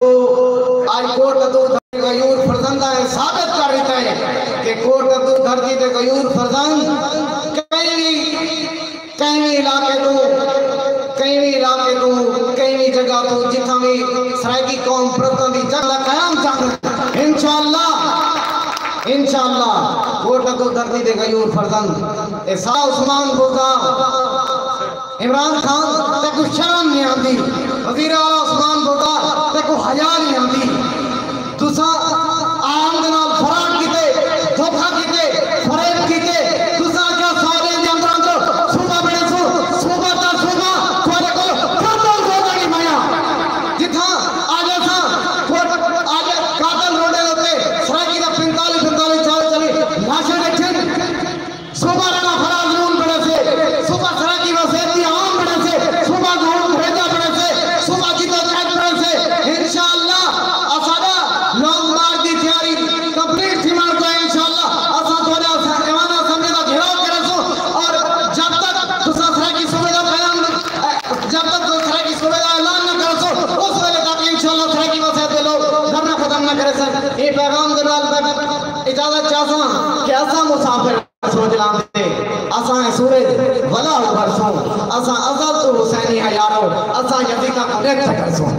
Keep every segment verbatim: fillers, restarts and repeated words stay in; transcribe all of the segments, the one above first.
اڄ کوٹ ادو دھرتی دے غیور فرزنداں اے ثابت کر ݙتا ہے کہ کوٹ ادو دھرتی دے غیور فرزند کہیں وی، کہیں وی علاقے توں، کہیں وی علاقے توں، کہیں وی جگہ توں، جتھاں وی سرائیکی قوم پرستاں دی جنگ دا قیام چاہندے، انشاءاللہ، انشاءاللہ کوٹ ادو دھرتی دے غیور فرزند، اے سا عثمان بزدار، عمران خان، تیکوں شرم نہیں آندی؟ وزیر اعلیٰ عثمان بزدار، تیکوں حیا نہیں آندی؟ تساں عوام دے نال فراڈ کیتے، دھوکا کیتے، فریب کیتے۔ تساں آکھیا سالیں دے اندر اندر صوبہ بݨے سو، صوبہ دا صوبہ تہاݙے کول قاتل روڈا نہیں بݨیا۔ جتھاں اڄ اساں کوٹ، اڄ قاتل روڈے دے اتے سرائیکی دا پنتالیس پنتالیس چالی چالی لاشاں ݙیکھن۔ صوبہ رنا فراز نون بݨیسے، صوبہ سرائیکی وسیب دی عوام بݨیسے، صوبہ ظہور بھریجا بݨیسے، صوبہ جدوجہد بݨیسے۔ انشاءاللہ اساݙا لانگ مارچ دی تیاری کمپلیٹ تھیوݨ توں انشاءاللہ اساں تہاݙا ایوان اسمبلی دا گھیراؤ کریسوں، اور جب تک تساں سرائیکی صوبے دا قیام، جب تک تساں سرائیکی صوبے دا اعلان نہ کریسو، اس ویلے تک انشاءاللہ سرائیکی وسیب دے لوگ دھرنا ختم نہ کریسن۔ اے پیغام دے نال میں اجازت چاہساں کہ اساں مسافر سوچ لاندے، اساں اے سورج ولا ابھرسوں، اساں ازل توں حسینی ہاں یارو، اساں یزیداں کوں نت کرسوں۔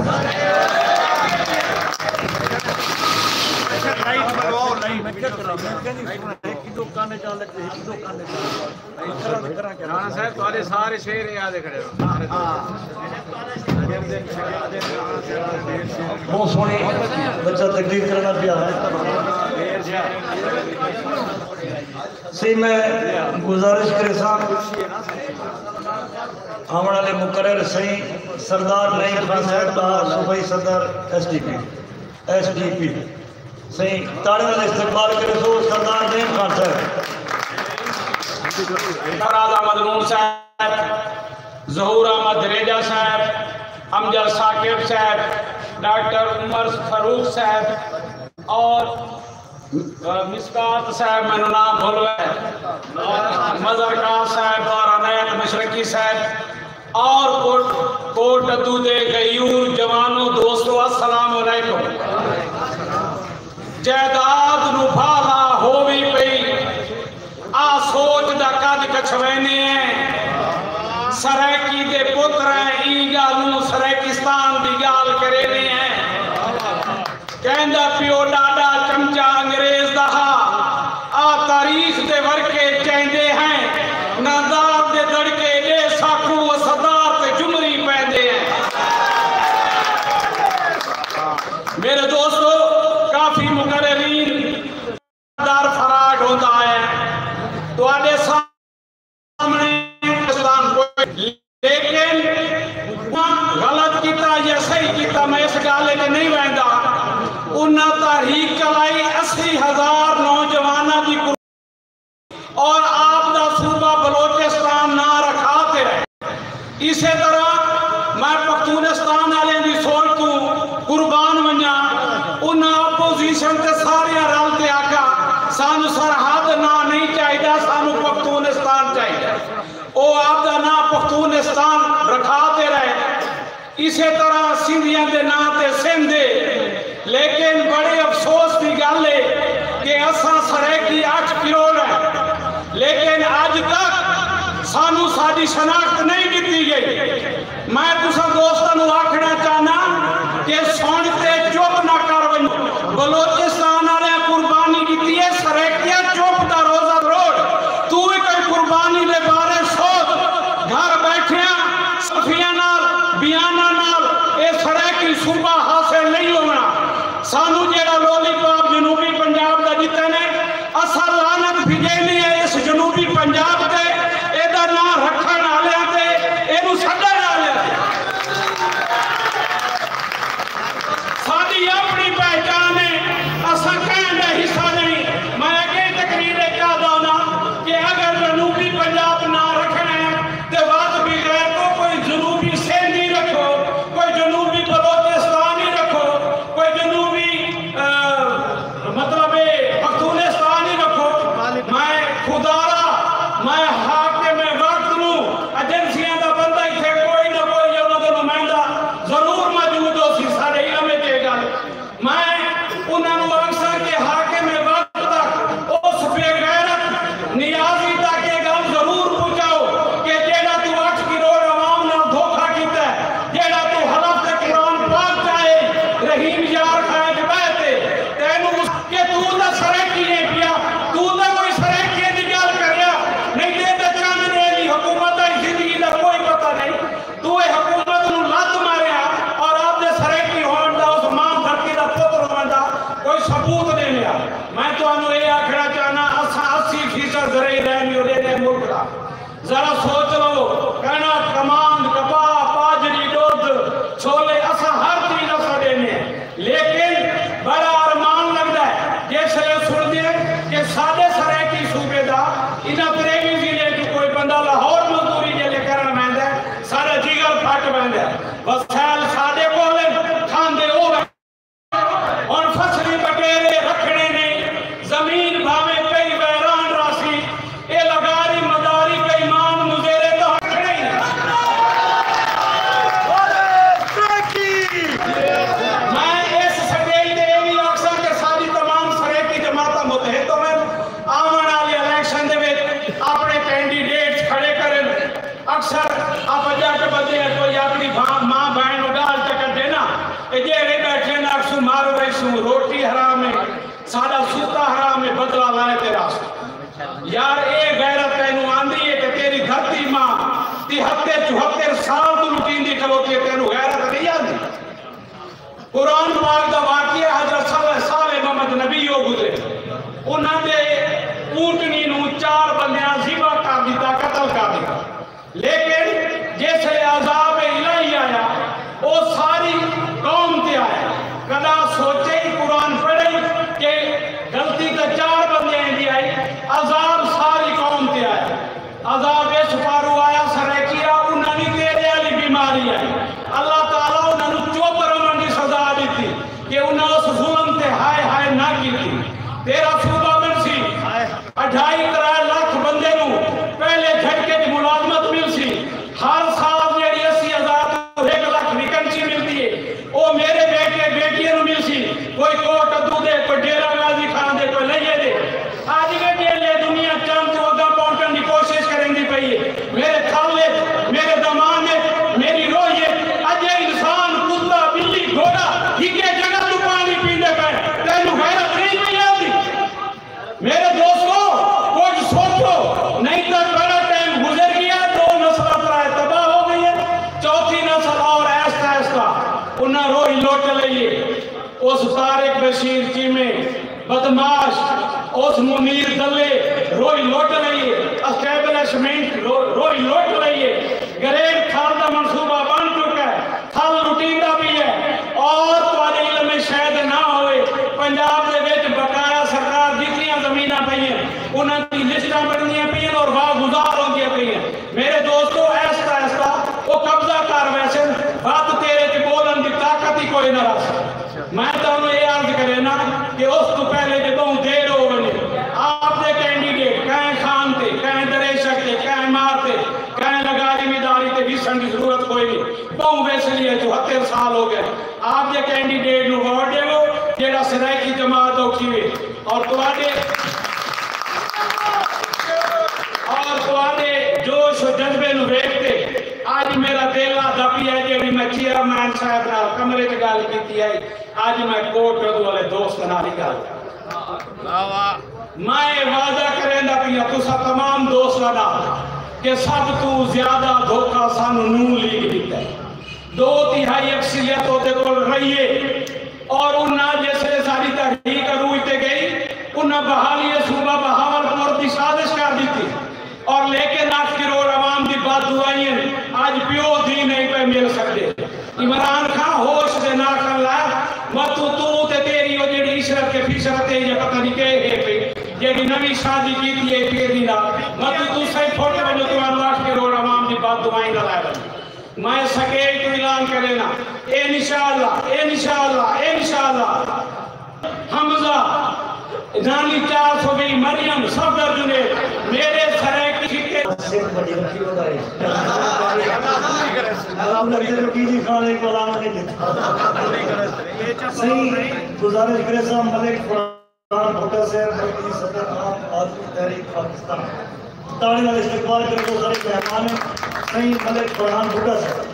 رانا صاحب، تہاݙے سارے شعر یاد کھڑے ہو۔ بہت سوہݨی بچہ تقریر کرݨ پیا ہے۔ سئیں میں گزارش کریساں، آوݨ والے مقرر سئیں سردار نعیم خان صاحب دا، صوبائی صدر S D P, S D P, سئیں تاڑے نال استقبال کریسو سردار نعیم خان صاحب۔ فراز احمد نون صاحب، ظہور احمد دھریجہ صاحب، امجد ثاقب صاحب، ڈاکٹر عمر فاروق صاحب اور مسکات صاحب، مینوں ناں بھل ڳئے، مظہر قاضی صاحب اور عنایت مشرقی صاحب اور کوٹ، کوٹ ادو دے غیور جوانو، دوستو، السلام علیکم۔ جائیداد نو بھالا ہووی پئی، آ سوچ دا قد کچھوینے ہیں۔ سرائیکی دے پتر ہیں، ایں ڳالھوں سرائیکستان دی ڳالھ کرینے ہیں۔ کہندا پیو ݙاݙا چمچہ انگریز دا ہا، آ تاریخ دے ورقے چیندے ہیں، نادار دے دڑکے ݙے ساکوں اسدار تے جمری پیندے ہیں۔ میرے دوستو، کافی مقررین دار فراڈ ہوندا ہے، تہاݙے سامنے اسلام کوئی، لیکن انہاں غلط کیتا یا صحیح کیتا، میں اس ڳالھ وچ نہیں ویندا۔ انہاں تحریک چلائی، اسی ہزار نوجواناں دی قربانی اور آپ دا صوبہ بلوچستان ناں رکھا تے رہے۔ اسے طرح میں پختونستان آلیاں دی سوچ توں قربان ونڄاں۔ انہاں اپوزیشن تے ساریاں رل تے آکھیا، سانوں سرحد ناں نہیں چاہیدا، سانوں پختونستان چاہیدا۔ او آپ دا ناں پختونستان رکھا تے رہے۔ اسے طرح سندھیاں دے ناں تے سندھ ہے، لیکن بڑے افسوس دی ڳالھ ہے کہ اساں سرائیکی اٹھ کروڑ ہیں، لیکن اڄ تک سانوں ساݙی شناخت نہیں ݙتی ڳئی۔ میں تساں دوستاں نوں آکھݨا چاہنا کہ سݨ تے چپ نہ کر ونڄو۔ بلوچستان آلیاں قربانی ݙتی ہے، سرائیکیاں چپ دا روزہ روڑ۔ توں وی کوئی قربانی دے بارے سوچ۔ گھر بیٹھیاں سلفیاں نال، بیاناں نال اے سرائیکی صوبہ حاصل نہیں ہووݨا۔ سانوں جیڑھا لولی پاپ جنوبی پنجاب دا ݙتے نے، اساں لعنت بھڄیندے ہیں اس جنوبی پنجاب تے، ایݙا ناں رکھݨ آلیاں تے، ایݙوں سݙݨ آلیاں تے۔ ساݙی اپݨی پہچان ہے، اساں کہیں دا حصہ نہیں۔ میں اڳے تقریر اچ آہدا ہاں کہ اگر جنوبی پنجاب ناں رکھݨا ہے تے وت بغیرتو کوئی جنوبی سندھی رکھو، کوئی جنوبی بلوچستانی رکھو، کوئی جنوبی رحیم یار خان اچ ٻہہ تے تینوں اس کہ توں تاں سرائیکی ایں پیا، توں تاں کوئی سرائیکی دی ڳالھ کریا، نہیں تے تاں چند ݙینھ دی حکومت آئی زندگی دا کوئی پتہ نہیں۔ توں اے حکومت نوں لت ماریا اور آپدے سرائیکی ہووݨ دا، اس ماں دھرتی دا پتر ہووݨ دا کوئی ثبوت ݙیویا۔ میں تہانوں اے آکھݨا چاہنا، اساں اسی فیصد زرعی ریونیو ݙیندے ملک دا۔ ذرا سوچ لو، کݨک، کماند، کپاہ، ٻاجھری، ݙدھ، چھولے، اساں ہر چیز اساں ݙیندے ہیں۔ لیکن بڑا ارمان لڳدا ہے جس ویلے سݨدے ہیں کہ ساݙے سرائیکی صوبے دا انہاں پریویں ضلع چوں کوئی بندہ لاہور مزدوری جیلے کرݨ ویندا ہے، ساݙا جگر پھٹ ویندا ہے۔ وسائل ساݙے کول ہن، کھاندے او ہن۔ ہݨ فصلی بٹیرے رکھݨے نے، زمین بھاویں کئی ویران راہسی، اے لغاری مداری بے ایمان مزیرے تاں رکھݨے ہی نے۔ میں اس سٹیج تے اے وی آکھساں کہ ساݙی تمام سرائیکی جماعتاں متحد ہوون، آوݨ آلے الیکشن دے وچ اپݨے کینڈیڈیٹس کھڑے کرن۔ اکثر آپ ڄٹ ٻدھے ہیں، کوئی اپݨی بھا-، ماں بھائن نوں ڳالھ تے کڈھے نا، اے جیڑھے ٻیٹھے نا، اکسوں مر ویسوں، روٹی حرام ہے، ساݙا سوتا حرام ہے، بدلہ لائے تیرا۔ یار، اے غیرت تینوں آندی ہے کہ تیری دھرتی ماں تہتر چوہتر سال توں لٹیندی کھلوتی ہے، تینوں غیرت نہیں آندی؟ قرآن پاک دا واقعہ، حضرت صالح، صالح محمد نبی او گزرے، انہاں دے اونٹنی نوں چار بندیاں ذبح کر ݙتا، قتل کر ݙتا۔ لیکن جس ویلے عذاب الہی آیا، او ساری قوم تے آیا۔ کݙاں سوچے ہی، قرآن پڑھے ہی کہ غلطی تاں چار بندیاں دی آئی، عذاب ساری قوم تے آیا۔ عذاب اس پاروں آیا، سرائیکیا، انہاں دی تیرے آلی بیماری آئی۔ اللہ تعالیٰ انہاں نوں چپ رہوݨ دی سزا ݙتی کہ انہاں اس ظلم تے ہائے ہائے نہ کیتی۔ تیرا صوبہ بݨسی، اڈھائی ترے لکھ بندے نوں پہلے جھٹکے دی ملازمت ملسی، ہر سال جیڑھی اسی ہزار توں ہک لکھ ویکنسی ملدی ہے، او میرے بیٹے بیٹیاں نوں ملسی، کوئی کوٹ ادو دے، کوئی ڈیرہ غازی خان دے، کوئی لئیے دے۔ اڄ وی جیلھے دنیا چند توں اڳاں پہنچݨ دی کوشش کریندی پئی ہے۔ میرے تھل اچ، میرے دمان اچ، میری روہی اچ، اڄے انسان، کتا، ٻلی، گھوڑا ہکے جگہ توں پاݨی پیندے پئے۔ تینوں غیرت نہیں پئی آندی؟ میرے دوستو، کجھ سوچو، نہیں تاں بڑا ٹائم گزر ڳیا، ݙو نسلاں ترائے تباہ ہو ڳئی ہے، چوتھی نسل اور آہستہ آہستہ انہاں روہی لٹ لئی ہے۔ اس طارق بشیر چیمے بدمعاش، اس منیر دلے روہی لٹ لئی ہے، اسٹیبلشمنٹ رو-، روہی لٹ لئی ہے، گریڈ تھل دا منصوبہ بݨ چکا ہے، تھل لٹیندا پیا ہے۔ اور تہاݙے علم اچ شاید نہ ہوئے، پنجاب دے وچ بقایا سرکار جتنیاں زمیناں پئین، انہاں دی لسٹاں بݨدیاں پئین اور واہ گزار ہوندیاں پئین۔ میرے دوستو، آہستہ آہستہ او قبضہ کر ویسن، وت تیرے تے ٻولݨ دی طاقت ہی کوئی نہ رہسی۔ میں تہانوں اے عرض کرینا کہ اس توں پہلے جو ٻہوں دیر ہو ونڄے، آپ دے کینڈیڈیٹ کہیں خان تے، کہیں دریشک تے، کہیں مار تے، کہیں لغاری مداری تے وسݨ دی ضرورت کوئی نہیں۔ ٻہوں ویسلی ہے، چوہتر سال ہو ڳئے۔ آپ دے کینڈیڈیٹ نوں ووٹ ݙیوو، جیڑھا سرائیکی جماعت اوکھی وے۔ اور تہاݙے، اور تہاݙے جوش و جذبے نوں ویکھ تے اڄ میرا دل آہدا پیا ہے، جیڑھی میں چیئرمین صاحب نال کمرے وچ ڳالھ کیتی ہے، اڄ میں کوٹ ردو والے دوست نال ہی ڳالھ کراں۔ واہ واہ۔ میں اے وعدہ کریندا پیاں تساں تمام دوستاں نال کہ سب توں زیادہ دھوکا سانوں نون لیگ ݙتا ہے۔ ݙو تہائی اکثریت اوندے کول رہی ہے اور انہاں جس ویلے ساݙی تحریک عروج تے ڳئی، انہاں بحالی صوبہ بہاول پور دی سازش کر ݙتی۔ اور لیکن اٹھ کروڑ عوام دی بد دعائیں ہن، اڄ پیو دھی نہیں پئے مل سڳدے۔ عمران خان، ہوش دے ناخن لا، متوں توں تے تیری او جیڑھی عشرت کے فشرت ہے یا پتہ نہیں کیا ہے پئی، جیڑھی نویں شادی کیتی ہے تیری نال، متوں توں سہی پھٹ ونڄو، تہاݙوں اٹھ کروڑ عوام دی بد دعائیں نہ لائے ونڄن۔ میں سٹیج توں اعلان کرینا، انشاءاللہ، انشاءاللہ، انشاءاللہ۔ حمزہ، نانی چار سو ویہہ، مریم، صفدر جنید، میرے سرائیکی چھکے۔ سکھ بڑی رکھی ہوتا ہے۔ اللہ عزت کی جی خان ایک کلام نہیں دیتا۔ صحیح گزارش کرے سا ملک فرحان بھٹہ صاحب، مرکزی صدر عام آدمی تحریک پاکستان۔ تاڑی نال استقبال کرو سارے مہمان ہیں۔ صحیح ملک فرحان بھٹہ صاحب۔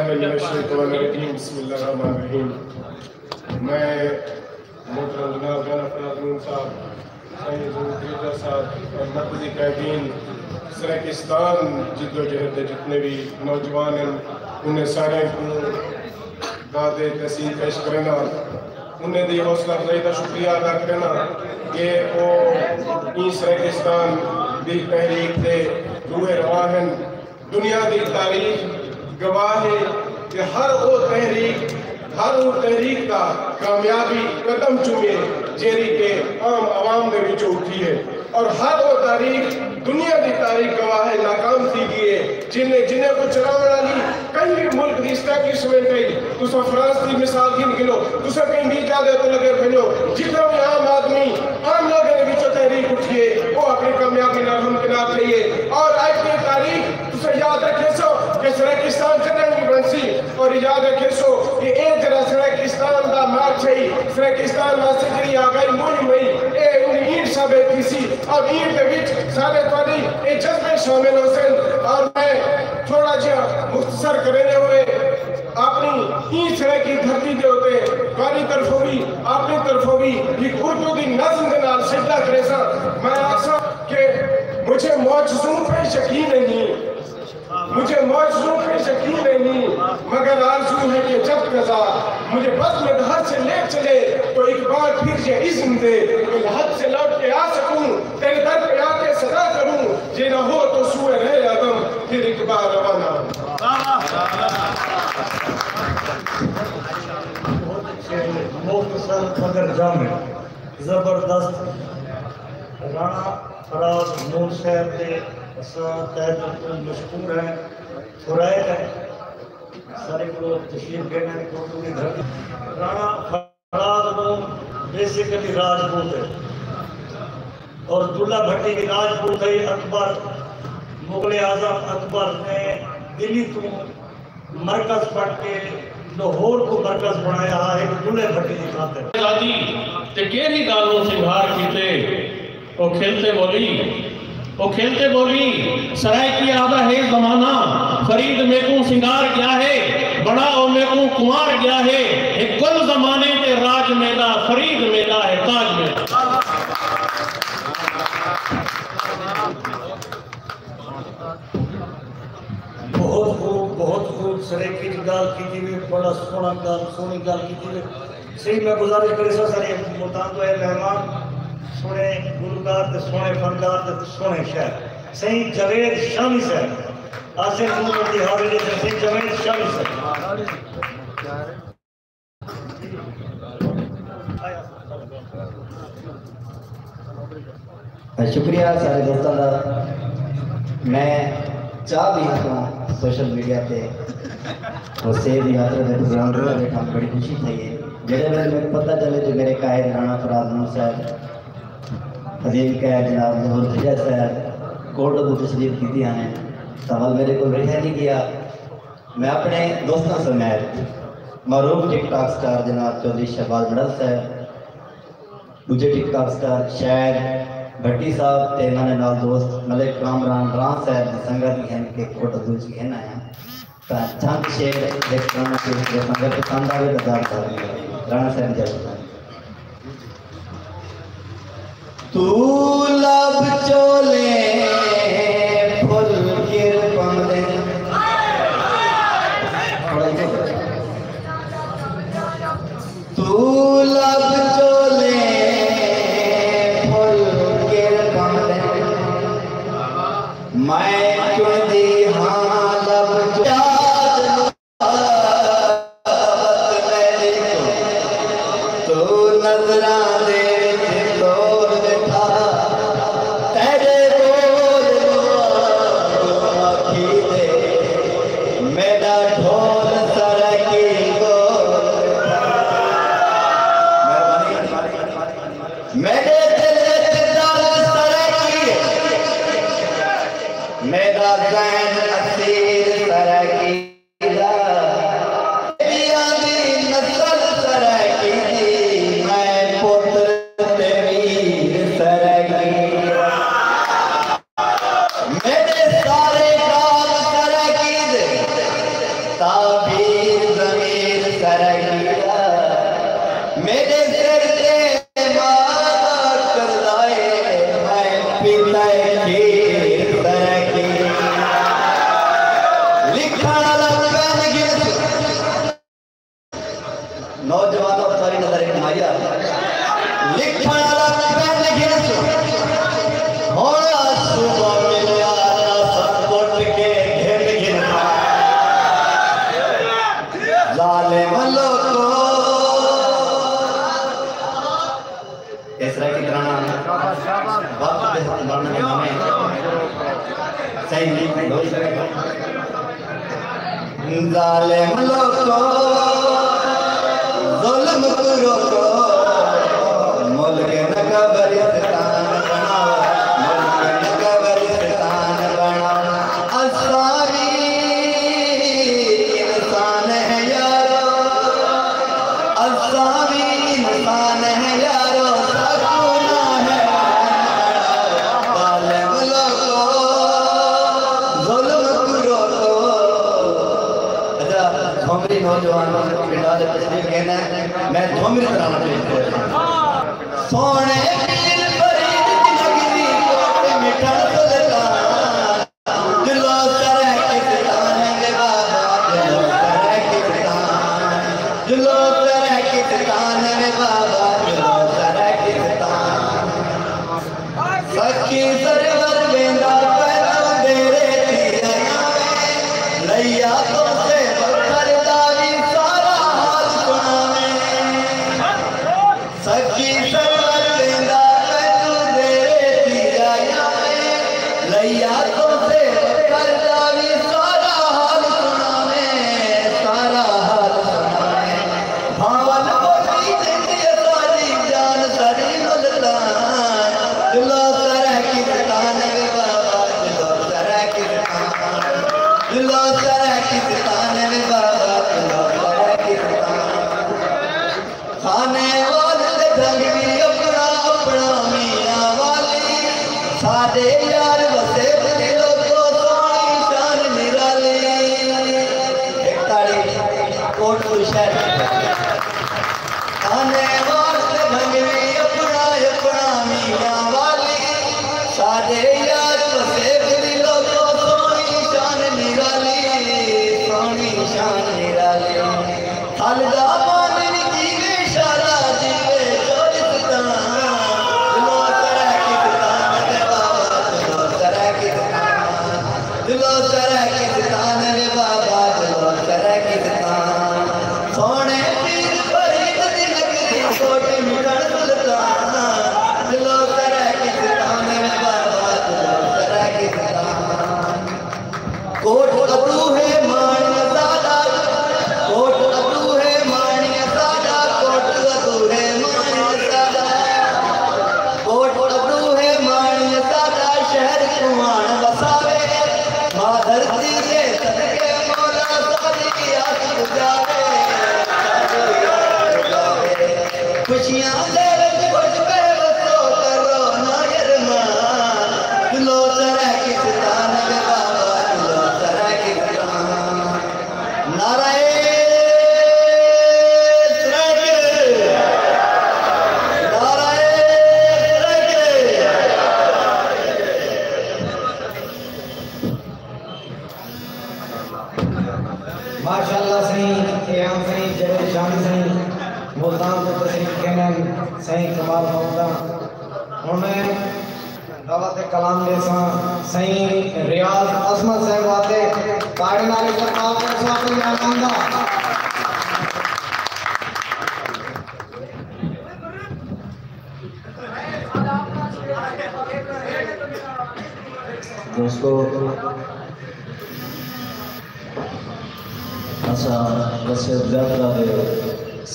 من الشیطان الرجیم، بسم اللہ الرحمن الرحیم۔ میں محترم جناب رانا فراز نون صاحب، سائیں ظہور تریجہ صاحب اور مرکزی قائدین سرائیکستان جدوجہد دے جتنے بھی نوجوان ہیں، انہیں سارے کوں داد تحسین پیش کرنا، انہیں دی حوصلہ افزائی دا شکریہ ادا کرنا کہ او ایں سرائیکستان دی تحریک دے روح رواں ہیں۔ دنیا دی تاریخ گواہ ہے کہ ہر او تحریک، ہر او تحریک دا کامیابی قدم چومے جیڑھی کہ عام عوام دے وچوں اٹھی ہے، اور ہر او تاریخ دنیا دی تاریخ گواہ ہے ناکام تھی ڳئی ہے۔ جنہیں، جنہیں کوں چلاوݨ والی کہیں بھی ملک دی اسٹیبلشمنٹ ہے، تساں فرانس دی مثال گھن گھنو، تساں کہیں بھی جاگہ تے لڳے بھنو، جتنا بھی عام آدمی، عام لوگوں دے وچوں تحریک اٹھی ہے، وہ اپنی کامیابی نال ہمکنار تھئی ہے۔ اور اڄ دی تاریخ تساں یاد رکھیسو کہ سرائیکستان جݙݨ وی بݨسی، اور یاد رکھیسو کہ اے جیڑھا سرائیکستان دا مارچ ہئی، سرائیکستان واسطے جیڑھی آگاہی مہم ہئی، اے اوں دی اینٹ ثابت تھیسی۔ اور اینٹ دے وچ سارے تہاݙے اے جذبے شامل ہوسن۔ اور میں تھوڑا جہا مختصر کریندے ہوئے اپݨی ایں سرائیکی دھرتی دے اتے تہاݙی طرفوں وی، اپݨی طرفوں وی ہک اردو دی نظم دے نال سجدہ کریساں۔ میں آکھساں کہ مجھے معجزوں پہ یقین نہیں، مجھے معجزوں پہ یقین نہیں، مگر آرزو ہے کہ جب قضا مجھے بزم دہر سے لے چلے تو ایک بار پھر یہ عزم دے کہ میں حد سے لوٹ کے آ سکوں، تیرے در پہ آ کے صدا کروں، یہ نہ ہو تو سوئے رہے آدم پھر ایک بار روانہ ہوں۔ مختصر مگر جامع، زبردست۔ رانا فراز نون صاحب دے اساں تہہ دل توں مشکور ہیں، تھورائت ہیں۔ سارے کولوں تشریف گھن آئے، کوٹو دی دھرتی۔ رانا فراز نون بیسیکلی راجپوت ہے اور دلہ بھٹی وی راجپوت ہے۔ اکبر، مغل اعظم اکبر نے دلی توں مرکز پٹ کے لاہور کوں مرکز بݨایا ہا ہک دلہ بھٹی دی خاطر۔ آزادی تے کیرھی ڳالھوں سنگھار کیتے۔ او کھلتے ٻولی، او کھلتے ٻولی، سرائیکی آہدا ہے زمانہ، فرید میکوں سنگار ڳیا ہے، بڑا او میکوں کنوار ڳیا ہے، ہک گل زمانے تے راج میݙا، فرید میݙا ہے تاج میݙا۔ بہت خوب، بہت خوب، سرائیکی اچ ڳالھ کیتی وے، بڑا سوہݨا ڳالھ، سوہݨی ڳالھ کیتی وے۔ سئیں میں گزارش کریساں سارے ملتان توں آئے مہمان، سوہݨے گلوکار تے سوہݨے فنکار تے سوہݨے شاعر سئیں جاوید شامی صاحب، آسف نور دی حاضری اچ سئیں جاوید شامی صاحب۔ شکریہ سارے دوستاں دا۔ میں چاہ بھی ہاں سوشل میڈیا تے حسین دی خاطر دے پروگرام تے بیٹھا، بڑی خوشی تھئی ہے۔ جڑے ویلے میکوں پتہ چلے جو میرے قائد رانا فراز نون صاحب، عظیم قائد جناب ظہور دھجا صاحب کوٹ ادو تشریف کیتی آئے، تاں ول میرے کول بیٹھا نہیں گیا۔ میں اپݨے دوستاں سمیت معروف ٹک ٹاک سٹار جناب چوہدری شہباز مڑل صاحب، ݙوجھے ٹک ٹاک سٹار شاعر بھٹی صاحب تے انہاں دے نال دوست ملک کامران راں صاحب دی سنگت دی ہن کے کوٹ ادو اچ گھن آیاں۔ تاں چند شعر ہک رانا صاحب دی سنگت پسند آوے تاں زیادہ ساری رانا صاحب دی اجازت۔ توں لب چولیں پھل کر پمدن۔ توں لب چولیں پھل کر پمدن۔ میں چݨدی ہاں لب چولیں۔ تو نظراں دے وچ توڑ ٻیٹھا، تیݙے بول نوں آکھی دے، میݙا ڈھول سرائیکی ٻول ٻیٹھا۔ میݙے دل وچ درد سرائیکی، میݙا ذہن اسیر سرائیکی۔ ظالم لوکو، ظلم کوں روکو، ملک نہ قبرستان بݨاؤ، ملک نہ قبرستان بݨاؤ۔ اساں وی انسان ہیں یارو، اساں وی انسان ہیں یارو، ساکوں نہ ہے ظالم لوکو، ظلم کوں روکو۔ اچھا، جھومری نوجوان پنڈال تشریف گھن آئے، میں جھومری ترانہ پیش کردا۔ سوہݨے پیر فرید دی نگری کوٹ مٹھݨ سلطان۔ جلو سرائیکستان وے بابا، جلو سرائیکستان۔ جلو سرائیکستان وے بابا، جلو سرائیکستان۔ سخی سرور ویندا پہلو دیرے تھی آیا وے۔ لیا تو سے بکھر دا وی سارا حال سݨاویں۔ سخی سرور ویندا پہلو دیرے تھی آیا وے۔ لیا تو سے بکھر دا وی سارا حال سݨاویں، سارا حال سݨاویں۔ بھاول بولی جیندی اساݙی جان سری ملتان۔ جلو سرائیکستان وے بابا، جلو سرائیکستان۔ جلو سرائیکستان وے بابا، جلو سرائیکستان۔ خانے وال تے ڈھنگ وی اپݨا اپݨا میاں والی۔ ساݙے یار وسیب دی لوکو سوہݨی شان نرالی۔ ہک تاڑی کوٹ کوں شہر دی۔ خانے وال تے ڈھنگ وی اپݨا اپݨا میاں والی۔ ساݙے یار وسیب دی لوکو سوہݨی شان نرالی، سوہݨی شان نرالی۔ تھل دا پاݨی وی جیوے شالا جیوے چولستان۔ جلو سرائیکستان وے بابا، جلو سرائیکستان۔ جلو سرائیکستان وے بابا، جلو سرائیکستان۔ سوہݨے پیر فرید دی نگری کوٹ مٹھݨ سلطان۔ جلو سرائیکستان وے بابا، جلو سرائیکستان۔ کوٹ ادو ہے ماݨی اساݙا، کوٹ ادو ہے ماݨی اساݙا، کوٹ ادو ہے ماݨی اساݙا۔ کوٹ ادو ہے ماݨی اساݙا، شہر کوں آݨ وساوے۔ ماں دھرتی دے صدقے مولا ساݙی آس پڄاوے۔ خوشیاں دے وچ خوش پئے وسو، کرو نہ ارمان۔ جلو سرائیکستان وے بابا، جلو سرائیکستان۔ نعرہ سرائیکل، نعرہ سرائیکل۔ ماشاءاللہ سئیں، ایام سئیں، جڑے شان سئیں، ملتان توں تشریف گھن آئن، سئیں کمال محمد۔ ہݨ میں دعوت کلام ݙیساں سئیں ریاض عظمت صاحب واسطے، تاڑیاں نال استقبال کرسو اپݨے مہمان دا۔ دوستو، اساں وسیب یاترا دے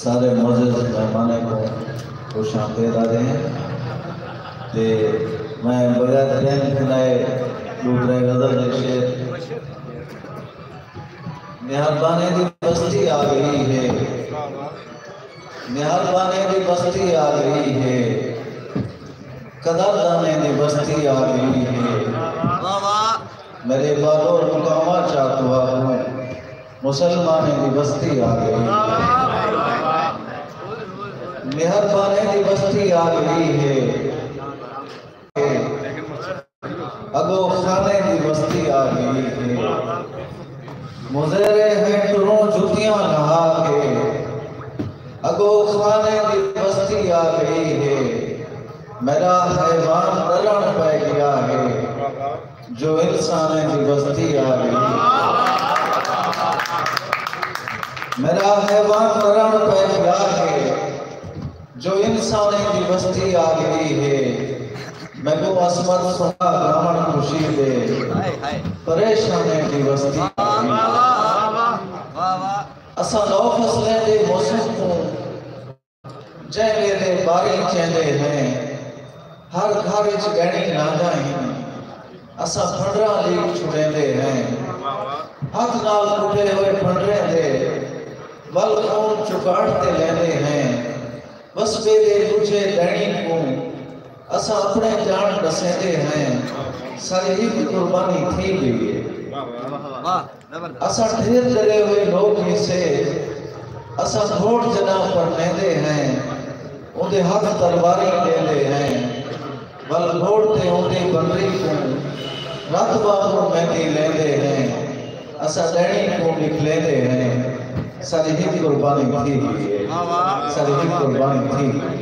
سارے معزز مہمانیں کوں خوش آمدید آہدے ہیں تے میں بغیر ٹائم کھلائے ݙو ترے غزل دے شعر۔ مہربانیں دی بستی آ ڳئی ہے، مہربانیں دی بستی آ ڳئی ہے، قدردانیں دی بستی آ ڳئی ہے۔ واہ واہ۔ میݙے بالو مقاماں چا تہاکوں مسلمانیں دی بستی آ ڳئی ہے۔ مہربانیں دی بستی آ ڳئی ہے۔ اڳوں خانیں دی بستی آ ڳئی ہے۔ مزیرے ہیں ٹروں جتیاں لہا کے۔ اڳوں خانیں دی بستی آ ڳئی ہے۔ میݙا حیوان ݙرݨ پئے ڳیا ہے۔ جو انسانیں دی بستی آ ڳئی۔ میݙا حیوان ݙرݨ پئے ڳیا ہے۔ جو انسانیں دی بستی آ ڳئی ہے۔ میکوں عصمت سہا گاوݨ خوشی دے، پریشانیں دی وستی۔ اساں نو فصلیں دے موسم کوں جئیں ویلے ٻاریں چیندے ہیں، ہر گھر اچ ڳہݨی نانگاں ہن، اساں پھنڈراں لیک چھڑیندے ہیں۔ ہتھ نال کٹھے ہوئے پھنڈریں دے ول خون چکاٹ تے لیندے ہیں۔ وسبے دے ݙوجھے ݙیݨی کوں اساں اپݨے جان ݙسیندے ہیں، ساݙی ہک قربانی تھی ڳئی ہے۔ اساں ڈھیر ڈرے ہوئے لوک ہیسے، اساں گھوٹ جݙاں پرنیندے ہیں، اوندے ہتھ تلواریں ݙیندے ہیں، ول گھوٹ تے اوندی بنری کوں رت وانگوں مہندی لیندے ہیں۔ اساں ݙیݨی کوں ݙکھلیندے ہیں، ساݙی ہک قربانی تھی ڳئی ہے، ساݙی ہک قربانی تھی ڳئی ہے۔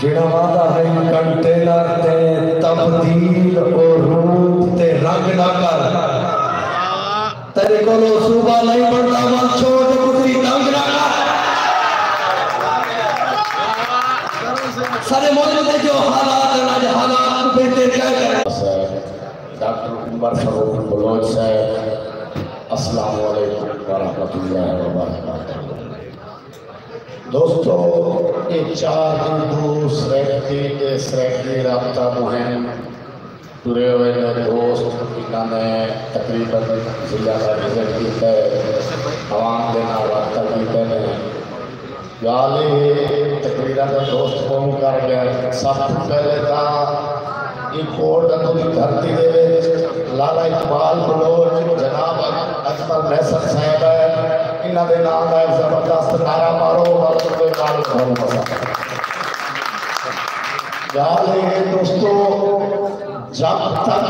جیڑھا وعدہ ہئی کنٹینر تے تبدیل، او روپ تے رنگ نہ کر۔ تیݙے کولوں صوبہ نئیں بݨدا، ول چھوڑ تے ٻڈھڑی دنگ نہ کر۔ سارے ملک دے جو حالات ہن، اڄ حالات کوں بہتر کیا کرے؟ ڈاکٹر عمر فاروق بلوچ صاحب، السلام علیکم ورحمۃ اللہ وبرکاتہ۔ دوستو، اے چار ݙینھ توں سرائیکی تے سرائیکی رابطہ مہم ٹرے ہوئے نے۔ دوست انہاں نے تقریباً ضلع دا وزٹ کیتا ہے، عوام دے نال رابطہ کیتے نے۔ ڳالھ اے ہے، تقریراں تاں دوست ٻہوں کر ڳئے۔ سب توں پہلے تاں ایں کوٹ ادو دی دھرتی دے وچ لالا اقبال بلوچ، جناب اکمل محسن صاحب ہے، انہاں دے نال دا ہک زبردست نعرہ مارو، ول اوندے نال ڈھول وسا۔ ڳالھ اے ہے دوستو، جب تک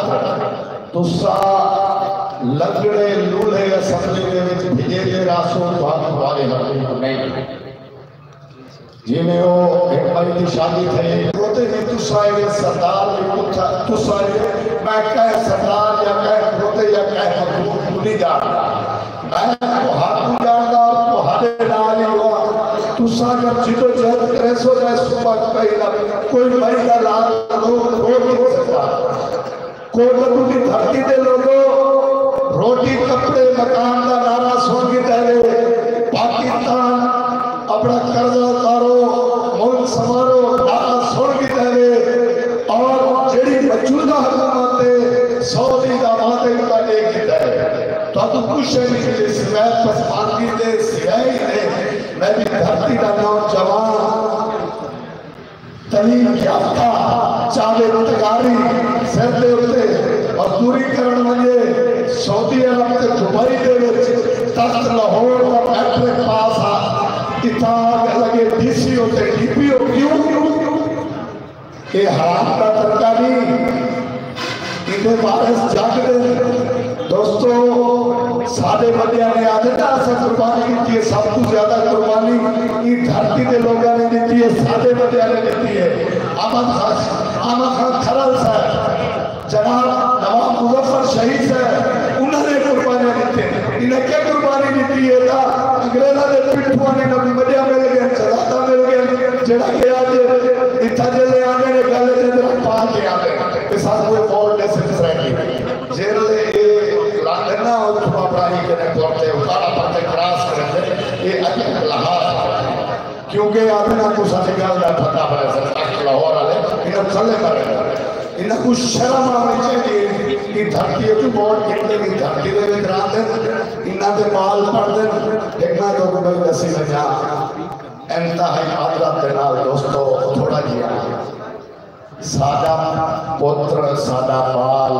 تساں لنگڑے لولھے اسمبلی دے وچ بھڄیندے رہسو، تہاکوں تہاݙے حقوق نئیں۔ جیویں او ہک مئی دی شادی تھئی۔ کھڑوتے ہی تساں ایویں سردار دی پتھا، تساں ایویں میں کہیں سردار یا کہیں کھڑوتے یا کہیں مخلوق کوں نی ڄاݨدا۔ میں تہاکوں ڄاݨدا، تہاݙے نال ہی ہاں۔ تساں اگر جدوجہد کریسو، میں صوبہ کہیں نہ کوئی مئی دا لال لوگ کھڑو نی سڳدا۔ کوٹ ادو دی دھرتی تے لوگو، روٹی، کپڑے، مکان دا نعرہ سݨ گھدا ہے۔ پاکستان اپݨا قرضہ اتارو، ملک سنوارو نعرہ سݨ گھدا ہے۔ اور جیڑھی موجودہ حکومت ہے، سو ݙینھ دا وعدہ انہاں ݙے گھدا ہے۔ تہاکوں کجھ نی ملے سوائے پسماندگی دے، سوائے ہی نے۔ میں وی دھرتی دا نوجوان تعلیم یافتہ جاوید تغاری سر دے اتے مزدوری کرݨ ونڄے، سعودی عرب تے دبئی دے وچ تخت لاہور دا میٹرک پاس ہا، اتھاں آ کے لڳے ڈی سی او تے ڈی پی او۔ کیوں؟ اے حرام دا ترکہ نی، ایندے وارث جڳ دے۔ دوستو، ساݙے وݙیاں نے آہدے نا، اساں قربانی ݙتی ہے، سب توں زیادہ قربانی ایں دھرتی دے لوگاں نے ݙتی ہے، ساݙے وݙیاں نے ݙتی ہے۔ احمد خان، احمد خان کھرل صاحب، جناب نواب مظفر شہید صاحب، انہاں نے قربانیاں ݙتیاں۔ انہاں کیا قربانی ݙتی ہے؟ تاں انگریزاں دے پٹھواں نے نبی وݙیاں مل ڳئے، شہزادہ مل ڳئے، جیڑھا کہ اڄ اتھاں جیلے آندے نے، گل اچ ادرک پا کے آندے۔ تے ساکوں اے مول ݙیسن سرائیکی۔ جیلے اے لانگھن نا، اتھوں اپݨا ہی کنے پُل تے اتارا پرتے کراس کریندے، اے اڄ لحاظ۔ کیونکہ آندے نا، تساں دی ڳالھ دا پتہ پئے سر، تخت لاہور والے انہاں تھلے مرے۔ انہاں کوں شرم آوݨی چاہیدی ہے کہ دھرتی اچ ووٹ کتنے دی دھرتی دے وچ راندے، انہاں دے مال پڑدے۔ ہک میں تہاکوں ڳل ݙسی ونڄاں، انتہائی معذرت دے نال دوستو، تھوڑا جیہا ساݙا پتر، ساݙا ٻال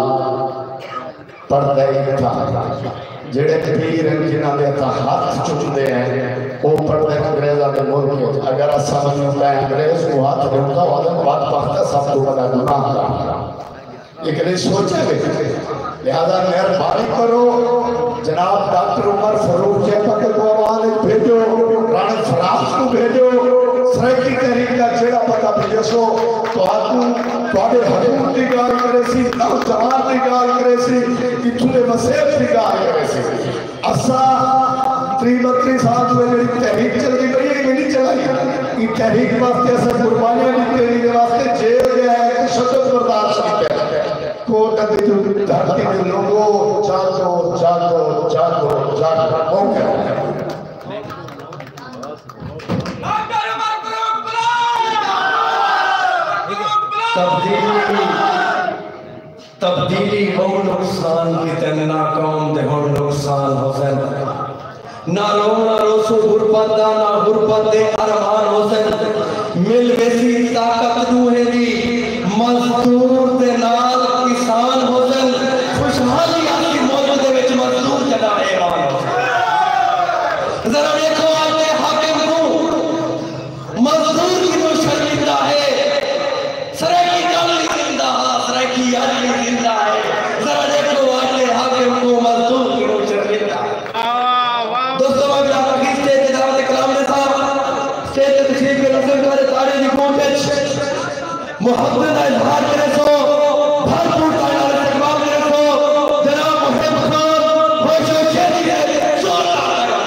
پڑھدا ہے اتھاں۔ جیڑھے پیر ہن جنہاں دے اتھاں ہتھ چکدے ہیں، او پڑھدے انگریزاں دے ملک وچ۔ اگر اساں ونڄوں تاں انگریز کوں ہتھ ݙیوں تاں او آہدن، بدبخت، سب توں وݙا گناہ کار۔ اے کدی سوچے وے؟ لہذا مہربانی کرو، جناب ڈاکٹر عمر فاروق چیپک کوں عوام وچ بھیجو، رانا فراز کوں بھیجو، سرائیکی تحریک دا جیڑھا بندہ پڄیسو، تہاکوں تہاݙے حقوق دی ڳالھ کریسی، نوجوان دی ڳالھ کریسی، اتھوں دے وسیب دی ڳالھ کریسی۔ اساں تریہہ بتیس سال توں اے جیڑھی تحریک چلدی پئی ہے، ایویں نہیں چلائی۔ ایں تحریک واسطے اساں قربانیاں ݙتیاں، ایندے واسطے جیل ڳئے ہیں، تشدد برداشت کیتے۔ کوٹ ادے جو دھرتی دے لوگو، جاگو، جاگو، جاگو، جاگو۔ موقع۔ تبدیلی، تبدیلی ٻہوں نقصان کیتے، نہ قوم دے ہݨ نقصان ہوسن۔ نہ رونا روسو غربت دا، نہ غربت دے ارمان ہوسن۔ مل ویسی طاقت ݙوہیں دی، مزدور دے نال کسان ہوسن۔ خوشحالی آسی ملک دے وچ مزدور جݙاں ایوان ہوسن۔ ذرا ݙیکھو اپݨے حاکم کوں، مزدور کنوں شرمندہ ہے۔ سرائیکی کل وی زندہ ہا، سرائیکی اڄ وی زندہ ہے۔ ذرا ݙیکھو اپݨے حاکم کوں، مزدور کنوں شرمندہ ہے۔ دوستو، میں بلال رفیق اسٹیج تے دعوت کلام ݙیساں، اسٹیج تے تشریف گھن حسن کارے تاڑیاں دی گونج وچ محبت دا اظہار کریسو، بھرپور تاڑیاں نال استقبال کریسو جناب محب خان ہوشو شیری دے۔ زوردار تاڑیاں۔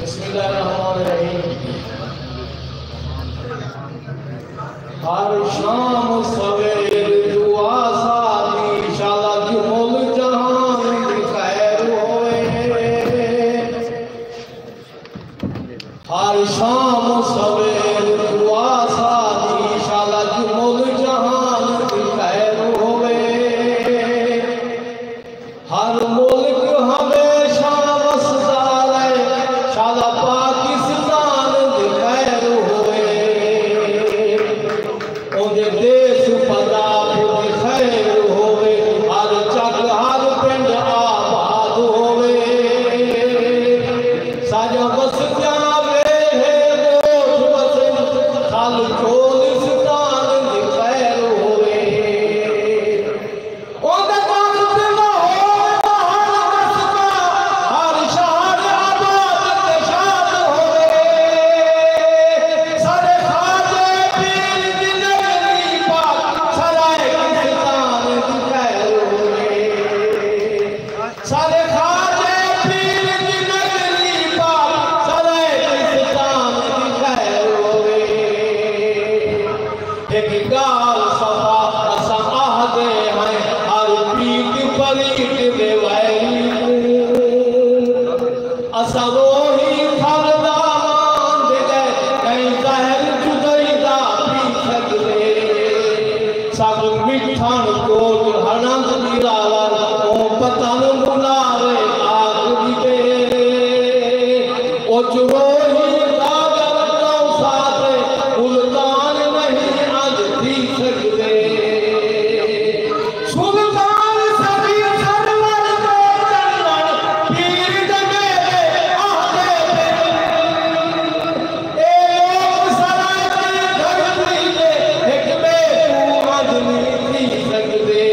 بسم اللہ الرحمن الرحیم۔ ہر شام سویر دعا ساݙی، شالا جمل جہان دی خیر ہوئے۔ ہر شام سویر دعا ساݙی، شالا جمل جہان دی خیر ہووے۔ ہر ملک ہمیشہ وسدا رہے، شالا پاکستان دی خیر ہووے۔ اوندے دیس پنجاب دی خیر ہووے، ہر چک ہر پنڈ آباد ہووے۔ ساݙیاں بستیاں ویڑھے ڳوٹھ وسن، تھل چولستان دی خیر ہووے۔ اوندے تخت تے لاہور دا ہر قصبہ، ہر شہر آباد تے شاد ہووے۔ ساݙے خواجے پیر دی نگری پاک، سرائے کستان دی خیر ہووے۔ ساݙے خواجے پیر دی نگری پاک، سرائے کستان دی خیر ہووے۔ ہک ڳالھ صفا اساں آہدے ہیں، ہر پیت پلیت دے ویری کوں۔ اساں روہی تھل دا مان دے ڳئے، کہیں زہر جدائی دا پی سڳدے۔ سب مٹھݨ کوٹ ہݨند ݙراور، اوں پتن منارے آکھ ݙتے۔ او چروہی داغر توں ساتے ملتان نہیں اڄ تھی سڳدے۔ سلطان سبی سرور دے چنݨ، پیر دے میلے آہدے پن۔ اے لوک سرائیکی دھرتی تے ہک ٻئے کوں اڄ نی تھی سڳدے۔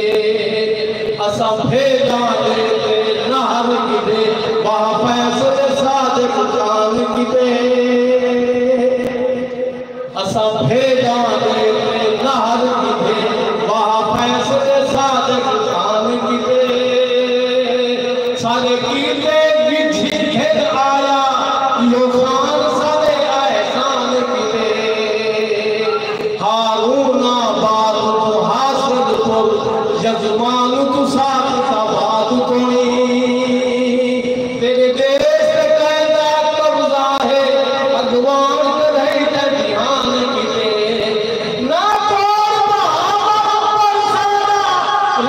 اساں بھیݙاں دے تے نہر کیتے، واہ فیصل صادق خان کیتے۔ اساں بھیݙاں دے تے نہر کیتے، واہ فیصل صادق خان کیتے۔ ساݙے کیتے ڳجھی گھن آیا، ایہو خان ساݙے احسان کیتے۔ ہارون آباد توں حاصل پور، یزمان توں ساخت آباد توڑیں۔ تیݙے دیس تے کیندا قبضہ ہے، اڳواݨ کݙاہیں تے جہان کیتے۔ نہ توڑ بہاول پر ساݙا،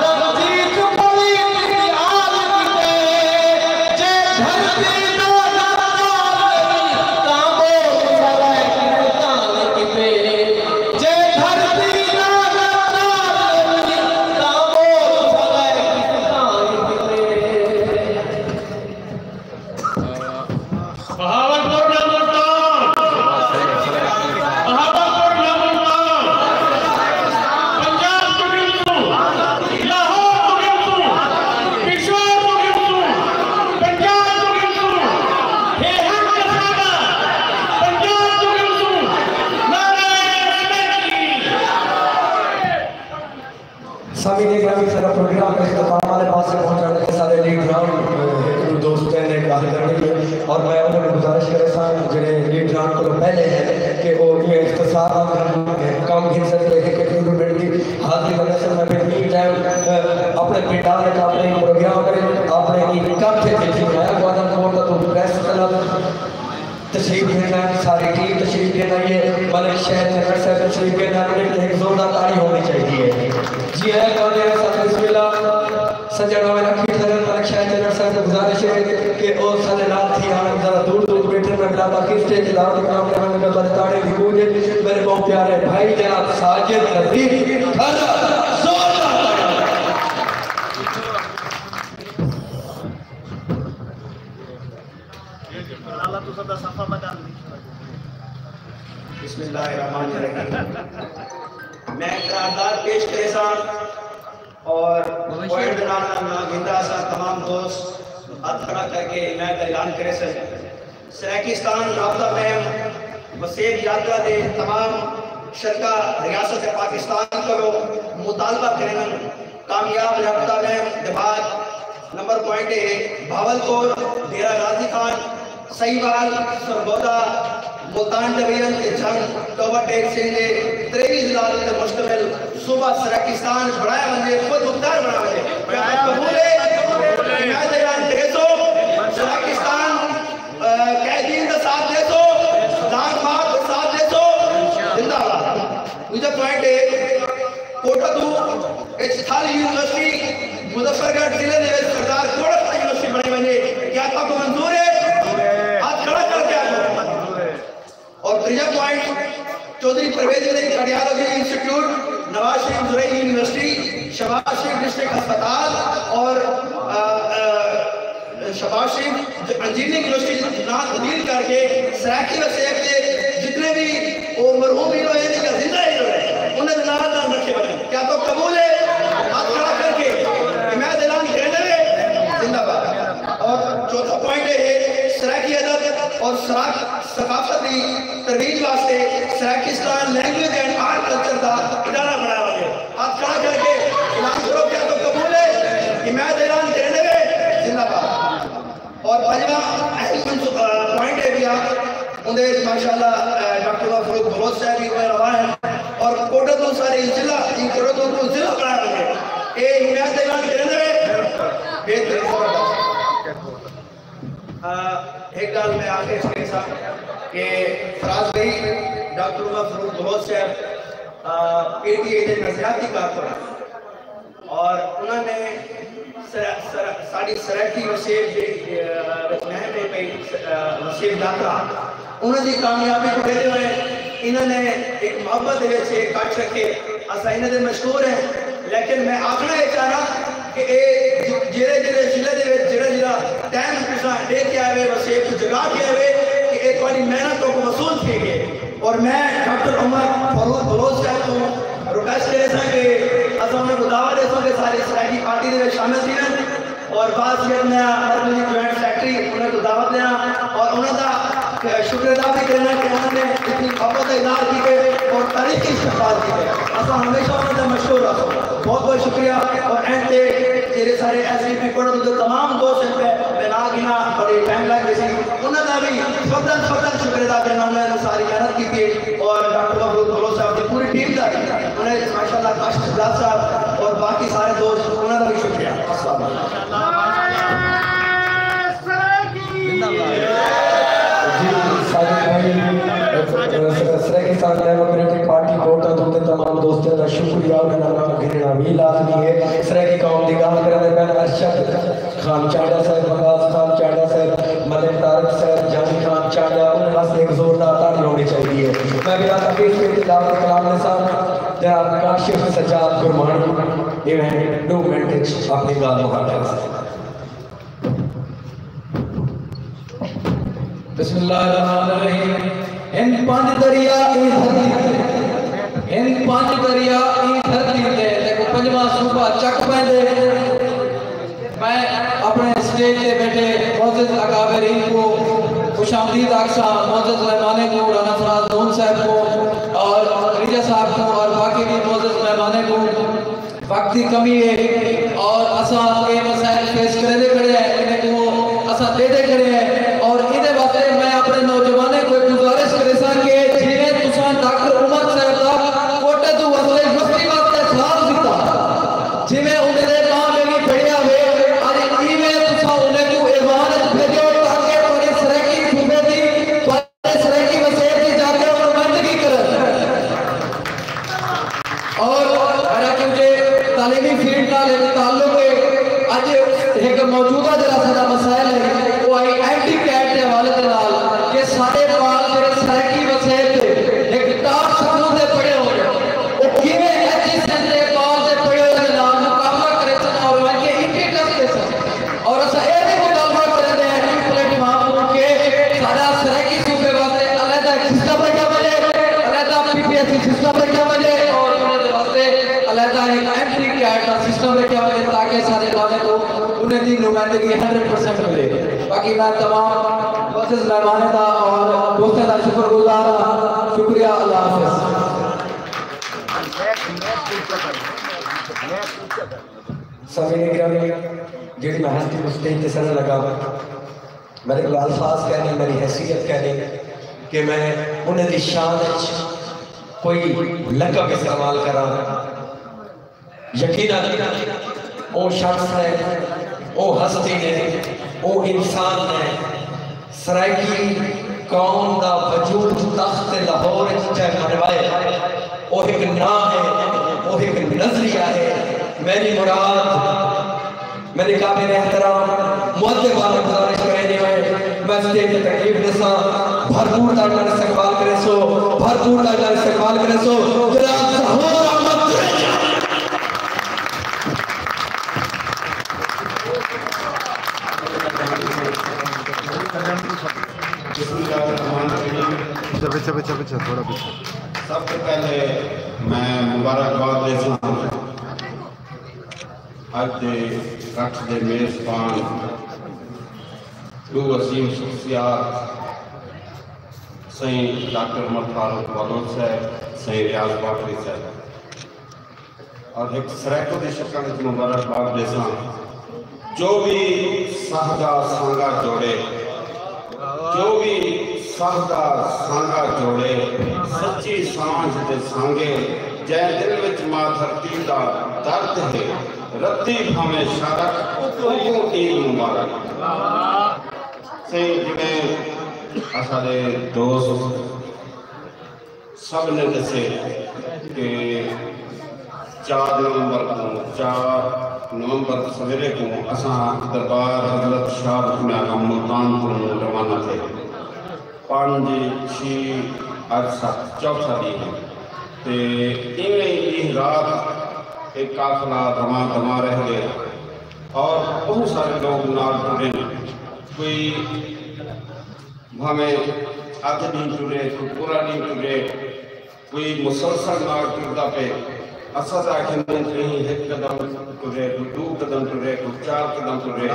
رنجیت پلیت دی آل کیتے۔ جے دھرتی دا غدار نہیں، تاں ٻول سرائے کستان کیتے۔ جے دھرتی دا غدار نہیں، تاں ٻول سرائے کستان کیتے۔ بہاولپور دا ملتان، بہاولپور ظاہر کرݨی ہے۔ اور میں انہاں کوں گزارش کریساں جیڑھے لیڈراں کولوں پہلے ہن کہ او ایویں اختصار نال کم گھن سڳدے، ہک ہک ڈو ڈو منٹ دی حاضری بݨیسن۔ میں پھر مین ٹائم اپݨے پنڈال وچ اپݨے پروگرام وچ اپݨے ایں کٹھ وچ جتھے میں گوادر کوٹ دا توں پریس کلب تشریف گھن آئے، ساری ٹیم تشریف گھن آئی ہے، ملک شہر جنرل صاحب تشریف گھن آئے، انہاں کوں ہک زوردار تاڑی ہوݨی چاہیدی ہے۔ جی آیاں کہندے ہیں سر، بسم اللہ۔ سڄݨ آوے رکھی ٹھہرن، ملک شہر جنرل صاحب کوں گزارش ہے کہ او ساݙے نال تھی آوݨ، ذرا دور دور بیٹھے، میں بلا تاخیر سٹیج تے دعوت کرام کرݨ لڳا، تہاݙے تاڑیں دی گونج اچ میرے ٻہوں پیارے بھائی جناب ساجد نذیر کھرا، زوردار تاڑی۔ بسم اللہ الرحمن الرحیم۔ میں قرارداد پیش کریساں اور پوائنٹ دے نال نال نہ گھندا اساں، تمام دوست ہتھ کھڑا کر کے حمایت دا اعلان کریسن۔ سرائیکستان رابطہ مہم وسیب یاترا دے تمام شرکا ریاست پاکستان کولوں مطالبہ کریندن، کامیاب رابطہ مہم دے بعد نمبر پوائنٹ اے ہے، بھاول پور، ڈیرہ غازی خان، سہیوال، سرگودھا، ملتان ڈویژن تے جھنگ ٹوبہ ٹیک سنگھ دے تریوی ضلع تے مشتمل صوبہ سرائیکستان بݨایا ونڄے، خود مختار بݨایا ونڄے۔ کیا تحت قبول ہے؟ حمایت اعلان کریسو، سرائیکستان، آ، قیدین دا ساتھ ݙیسو، لانگ مارچ دا ساتھ ݙیسو۔ زندہ باد۔ ݙوجھا پوائنٹ ہے، کوٹہ ݙو اچ تھل یونیورسٹی مظفر گڑھ ضلع دے وچ سردار گھوڑا تھل یونیورسٹی بݨائی ونڄے، کیا تہاکوں منظور ہے؟ ہتھ کھڑا کر کے آکھو۔ اور تریجھا point, Chaudhry Pervaiz Ali cardiology institute, Nawaz Sharif زرعی یونیورسٹی، شہباز شریف ڈسٹرکٹ ہسپتال اور، آ، آ، شہباز شریف انجینئرنگ یونیورسٹی ناں تبدیل کر کے سرائیکی وسیب دے جتنے بھی او مرحوم ہیرو ہیں یا زندہ ہیرو ہیں، انہاں دے ناں نال رکھے ونڄن۔ کیا تہاکوں قبول ہے؟ ہتھ کھڑا کر کے حمایت اعلان کریندے وے۔ زندہ باد۔ اور چوتھا پوائنٹ اے ہے، سرائیکی ادب اور سرائیکی ثقافت دی ترویج واسطے Saraikistan language and art culture دا ادارہ بݨایا ونڄے۔ ہتھ کھڑا کر کے اعلان کرو، کیا تہاکوں قبول ہے؟ حمایت اعلان کریندے وے؟ زندہ باد۔ اور پنجواں اہم منصو-، آ، پوائنٹ ہے ٻیا، اوندے وچ ماشاءاللہ، آ، ڈاکٹر عمر فاروق بلوچ صاحب وی اوندے روا ہن اور کوٹہ توں سارے ضلع، ایں کوٹہ توں ضلع بݨایا ونڄے۔ اے حمایت دا اعلان کریندے وے؟ بہترین، زبردست۔ آ، ہک ڳالھ میں آخر وچ کریساں کہ فراز بھائی، ڈاکٹر عمر فاروق بلوچ صاحب، آ، پی ٹی آئی دے نظریاتی کارکن ہن۔ اور انہاں نے سر-، سر-، ساݙی سرائیکی وسیب دے، آ، وچ مہم ہے پئی، آ، وسیب یاترا۔ انہاں دی کامیابی کوں ݙیہدے ہوئے انہاں نے ہک محبت دے وچ ہک کٹھ رکھے۔ اساں انہاں دے مشکور ہیں، لیکن میں آکھݨا اے چاہنا کہ اے ج-، جیڑھے جیڑھے ضلع دے وچ جیڑھا جیڑھا ٹائم تساں ݙے کے آئے وے، وسیب کوں جگا کے آئے وے کہ اے تہاݙی محنت تہاکوں وصول تھی ڳئے۔ اور میں ڈاکٹر عمر فاروق بلوچ صاحب کوں ریکویسٹ کریساں کہ اساں انہاں کوں دعوت ݙیسوں کہ ساری سرائیکی پارٹی دے وچ شامل تھی ونڄن۔ اور باصیت میاں مرکزی جوائنٹ سیکرٹری، انہاں کوں دعوت ݙیاں اور انہاں دا شکر ادا وی کرینا کہ انہاں نے اتنی محبت دا اظہار کیتے اور تاریخی استقبال کیتے۔ اساں ہمیشہ انہاں دا مشکور رہسوں۔ بہت بہت شکریہ۔ اور اینڈ تے جیڑھے سارے ایس ڈی پی پڑھن دے تمام دوست ہیں پہ میں نہ گنا، بڑے ٹائم لگ گئے سی، انہاں دا بھی فرداً فرداً شکر ادا کرنا، انہاں نے ساری محنت کیتی ہے۔ اور ڈاکٹر مبروک بلوچ صاحب دی پوری ٹیم دا بھی، انہاں نے ماشاءاللہ کاشف داس صاحب اور باقی سارے دوست، انہاں دا بھی شکریہ۔ السلام علیکم۔ جی، ساجد بھائی، سرائیکستان ڈیموکریٹک پارٹی کوٹہ توں تے تمام دوستاں دا شکریہ، انہاں دا ناں گھنݨا وی لازمی ہے۔ سرائیکی قوم دی ڳالھ کریندے پئے ہن ارشد خان چانڈا صاحب، ممتاز خان چانڈا صاحب، ملک طارق صاحب، جانی خان چانڈا، انہاں واسطے ہک زوردار تاڑی ہووݨی چاہیدی ہے۔ میں بلا تاخیر سٹیج تے دعوت کلام ݙیساں جناب کاشف سجاد گرماݨی، ایویں ݙو منٹ وچ اپݨی ڳالھ مکا ݙیسن۔ بسم اللہ الرحمن الرحیم۔ ہن پنج دریا ایں دھرتی تے، ہن پنج دریا ایں دھرتی تے، تے کو پنجواں صوبہ چک پیندے۔ میں اپݨے سٹیج تے ٻیٹھے معزز اکابرین کوں خوش آمدید آکھساں، معزز مہمانیں کوں، رانا فراز نون صاحب کوں اور ریجا صاحب کوں اور باقی بھی معزز مہمانیں کوں۔ وقت دی کمی ہے اور اساں اے مسائل فیس کریندے کھڑے ہیں، انہیں کوں اساں ݙیندے کھڑے ہیں۔ اور ایندے واسطے میں اپݨے نوجوانیں کوں گزارش کریساں کہ جیویں تساں ڈاکٹر عمر صاحب دا کوٹے توں واسطے یونیورسٹی واسطے سال ݙتا، جیویں انہیں دے ماں بیوی پڑھیا ہوئے، اڄ ایویں تساں انہیں کوں ایوان وچ بھیجو تاکہ تہاݙے سرائیکی صوبے دی، تہاݙے سرائیکی وسیب دی جا کے او نمائندگی کرن۔ اور میݙا کیونکہ تعلیمی فیلڈ نال ہک تعلق ہے، اڄ ہک موجودہ جیڑھا ساݙا مسائل ہے، او آئی ایم ڈی کیٹ دے حوالے دے نال کہ ساݙے ٻال جیڑھے سرائیکی وسیب دے ہک ٹاپ سکول دے پڑھے ہوئے، او کیویں ایچ ایس این دے ٻال دے پڑھے ہوئے دے نال مقابلہ کریسن اور انہاں کوں امپیٹس ݙیسن۔ اور اساں اے وی مطالبہ کریندے ہیں ایں پلیٹ فارم توں کہ ساݙا سرائیکی صوبے واسطے علیحدہ ہک سسٹم رکھیا ونڄے، علیحدہ پی پی ایس سی سسٹم رکھیا ونڄے اور انہیں دے واسطے علیحدہ ہک ایم ڈی کیٹ دا سسٹم رکھیا ونڄے تاکہ ساݙے ٻالیں کوں انہیں دی نمائندگی ہنڈریڈ پرسینٹ ملے۔ باقی میں تمام معزز مہمانیں دا اور دوستیں دا شکر گزار ہاں۔ شکریہ، اللہ حافظ۔ سامعین گرامی، جیڑھی میں ہستی کوں سٹیج تے سݙݨ لڳا، میݙے کول الفاظ کائنی، میݙی حیثیت کائنی کہ میں انہیں دی شان وچ کوئی لقب استعمال کراں۔ یقیناً او شخص نے، او ہستی نے، او انسان نے، سرائیکی قوم دا وجود تخت لاہور اچ چے منوائے۔ او ہک ناں ہے، او ہک نظریہ ہے۔ میݙی مراد، میݙے قابل احترام مؤدب آلے گزارش کریندے ہوئے میں اسٹیج تے تقریب ݙیساں۔ بھرپور تاڑیاں نال استقبال کریسو، بھرپور تاڑیاں نال استقبال کریسو جناب ظہور احمد جویریہ۔ بسم اللہ الرحمن الرحیم۔ پچھے، پچھے، پچھے، پچھے، تھوڑا پچھے۔ سب توں پہلے میں مبارکباد ݙیساں اڄ دے اکٹھ دے میزبان ݙو عظیم شخصیات سئیں ڈاکٹر عمر فاروق بلوچ صاحب، سئیں ریاض باقری صاحب۔ اور ہک سرائیکو دی شکل وچ مبارکباد ݙیساں۔ جو وی ساہ دا سانگا جوڑے، جو وی ساہ دا سانگا جوڑے، سچی سانجھ دے سانگے، جئیں دل وچ ماں دھرتی دا درد ہے، رتی بھانویں شارک، اوکوں عید مبارک۔ سئیں جیویں اساݙے دوست سب نے ݙسے کہ چار نومبر کوں، چار نومبر سویرے کوں اساں دربار حضرت شاہ رکن اعظم ملتان کوں روانہ تھئے۔ پنج، چھی، اڄ ست، چوتھا ݙینہہ ہے۔ تے ایویں ݙینہہ رات اے قافلہ رواں دواں رہ ڳئے اور بہت سارے لوگ نال ٹرے۔ کوئی بھانویں ادھ ݙینہہ ٹرے، کوئی پورا ݙینہہ ٹرے، کوئی مسلسل نال ٹردا پئے۔ اساں تاں آکھیندوں کہیں ہک قدم ٹرے، کوئی ݙو قدم ٹرے، کوئی چار قدم ٹرے۔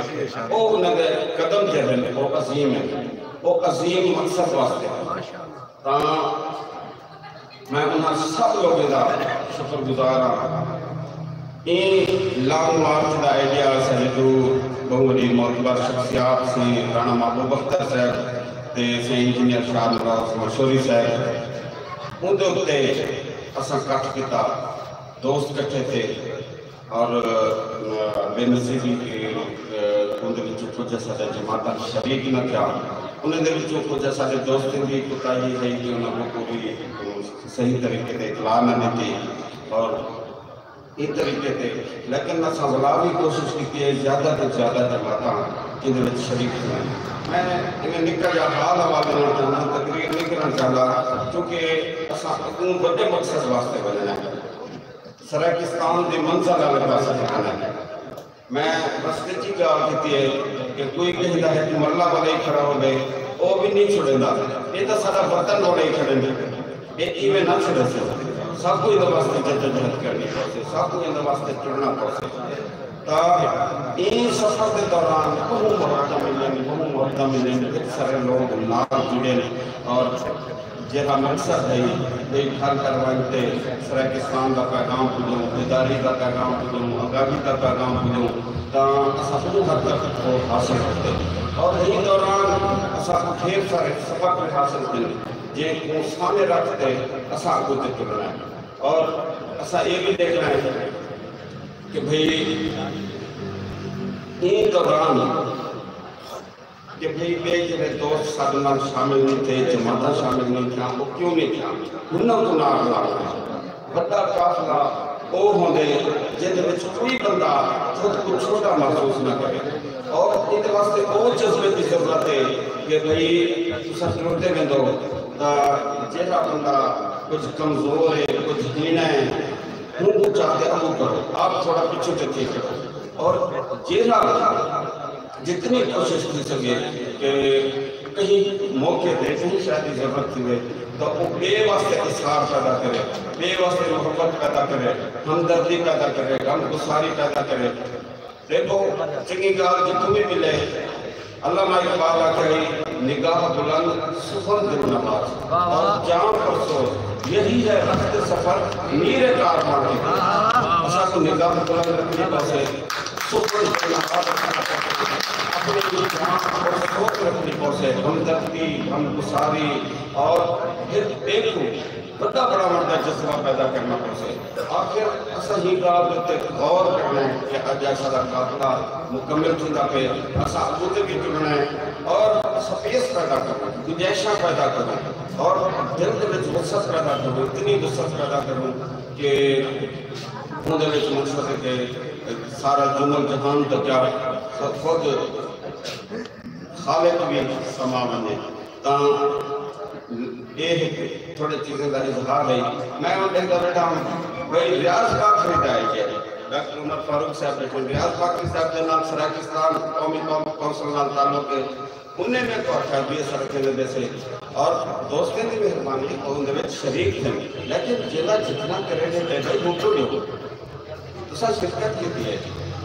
او انہاں دے قدم جیڑھے ہن، او عظیم ہن۔ او عظیم مقصد واسطے ہن۔ تاں میں انہاں سب لوگیں دا شکر گزار ہاں۔ ایں لانگ مارچ دا آئیڈیا ساݙے ݙو ٻہوں وݙی معتبر شخصیات سئیں رانا محبوب اختر صاحب تے سئیں انجینئر شاہ نواز مشوری صاحب، اوندے اتے اساں کٹھ کیتا، دوست کٹھے تھئے۔ اور، آ، بے نصیبی کہ، آ، اوندے وچوں کجھ اساݙے جماعتاں شریک نہ تھیا۔ انہاں دے وچوں کجھ اساݙے دوستیں دی کوتاہی ہئی کہ انہاں کوں پوری صحیح طریقے تے اطلاع نہ ݙتی اور ایں طریقے تے، لیکن اساں ولا وی کوشش کیتی ہے زیادہ توں زیادہ جماعتاں ایندے وچ شریک تھیون۔ میں ایویں نکا جا حال حوالے نال چاہنداں، تقریر نہیں کرݨ چاہندا، کیونکہ اساں اڳوں وݙے مقصد واسطے ونڄݨا ہے۔ سرائیکستان دی منزل والے پاسے جانا ہے۔ میں بس سچی ڳالھ کیتی ہے کہ کوئی کہیں دا ہک مرلا ولا ہی کھڑا ہووے، او وی نہیں چھڑیندا۔ اے تاں ساݙا وطن ولا ہی کھڑے نے۔ اے ایویں نہ چھڑیسن۔ ساکوں ایندے واسطے جدوجہد کرݨی پوسی، ساکوں ایندے واسطے ٹرݨا پوسی۔ تاں ایں سفر دے دوران ٻہوں محبتاں ملین، ٻہوں محبتاں ملین، وچ سارے لوگ نال جڑین اور جیڑھا مقصد ہئی، بھئی گھر گھر ونڄ تے سرائیکستان دا پیغام پڄاؤں، بیداری دا پیغام پڄاؤں، آگاہی دا پیغام پڄاؤں، تاں اساں ٻہوں حد تک او حاصل کیتے۔ اور ایں دوران اساں کوں ڈھیر سارے سبق وی حاصل تھین، جیں کوں سامنے رکھ تے اساں اڳوں تے ٹرݨا ہے۔ اور اساں اے وی ݙیکھݨا ہے کہ بھئی ایں دوران کہ بھئی ٻئے جیڑھے دوست ساݙے نال شامل نہیں تھے، جماعتاں شامل نہیں تھیاں، او کیوں نہیں تھیاں؟ انہاں کوں نال رلاوݨا ہے۔ وݙا قافلہ او ہوندے جیندے وچ کوئی بندہ خود کوں چھوٹا محسوس نہ کرے۔ اور ایندے واسطے او جذبے دی ضرورت ہے کہ بھئی تساں ٹردے ویندو تاں جیڑھا بندہ کجھ کمزور ہے، کجھ ہیݨا ہے، اوں کوں چا تے اڳوں کرو، آپ تھوڑا پچھوں تے تھی کرو۔ اور جیڑھا جتنی کوشش تھی سڳے کہ کہیں موقع تے کہیں شے دی ضرورت تھیوے تاں او ٻئے واسطے ایثار پیدا کرے، ٻئے واسطے محبت پیدا کرے، ہمدردی پیدا کرے، غم گساری پیدا کرے۔ ݙیکھو، چنڳی ڳالھ جتھوں وی ملے، علامہ اقبال آکھیا ہئی، نگاہ بلند سخن دل نواز اور جاں پرسوز، یہی ہے رخت سفر میر کاروان کی۔ اساں کوں نگاہ بلند رکھݨی پوسے، سخن دل نواز رکھݨا پوسے، اپݨی جاں پرسوز رکھݨی پوسے، ہمدردی، غمگساری اور ہک ٻئے کوں وݙا بݨاوݨ دا جذبہ پیدا کرݨا پوسے۔ آخر اساں ایں ڳالھ دے اتے غور کرݨا ہے کہ اڄ اساݙا قافلہ مکمل تھیندا پئے، اساں اڳوں تے وی ٹرݨا ہے اور سپیس پیدا کروں، گنجائشاں پیدا کروں اور دل دے وچ وسعت پیدا کروں، اتنی وسعت پیدا کروں کہ اوندے وچ مقصد ہے کہ سارا جمل جہان تکیا خود خالق وی سما ونڄے۔ تاں اے ہک تھوڑے چیزیں دا اظہار ہے۔ میں ہݨ ݙیکھدا ٻیٹھا ہوں بھئی ریاض باقری دا آئیڈیا ہے۔ ڈاکٹر عمر فاروق صاحب ٻیٹھے، ریاض باقری صاحب دے نال سرائیکستان قومی کون-، کونسل نال تعلق ہے۔ انہیں میکوں آکھیا بی ایس آر کیندے پیسے اور دوستیں دی مہربانی او اوندے وچ شریک تھے، لیکن جیڑھا جتنا کریڈٹ ہے بھئی ہوں کوں ݙیو۔ تساں شرکت کیتی ہے۔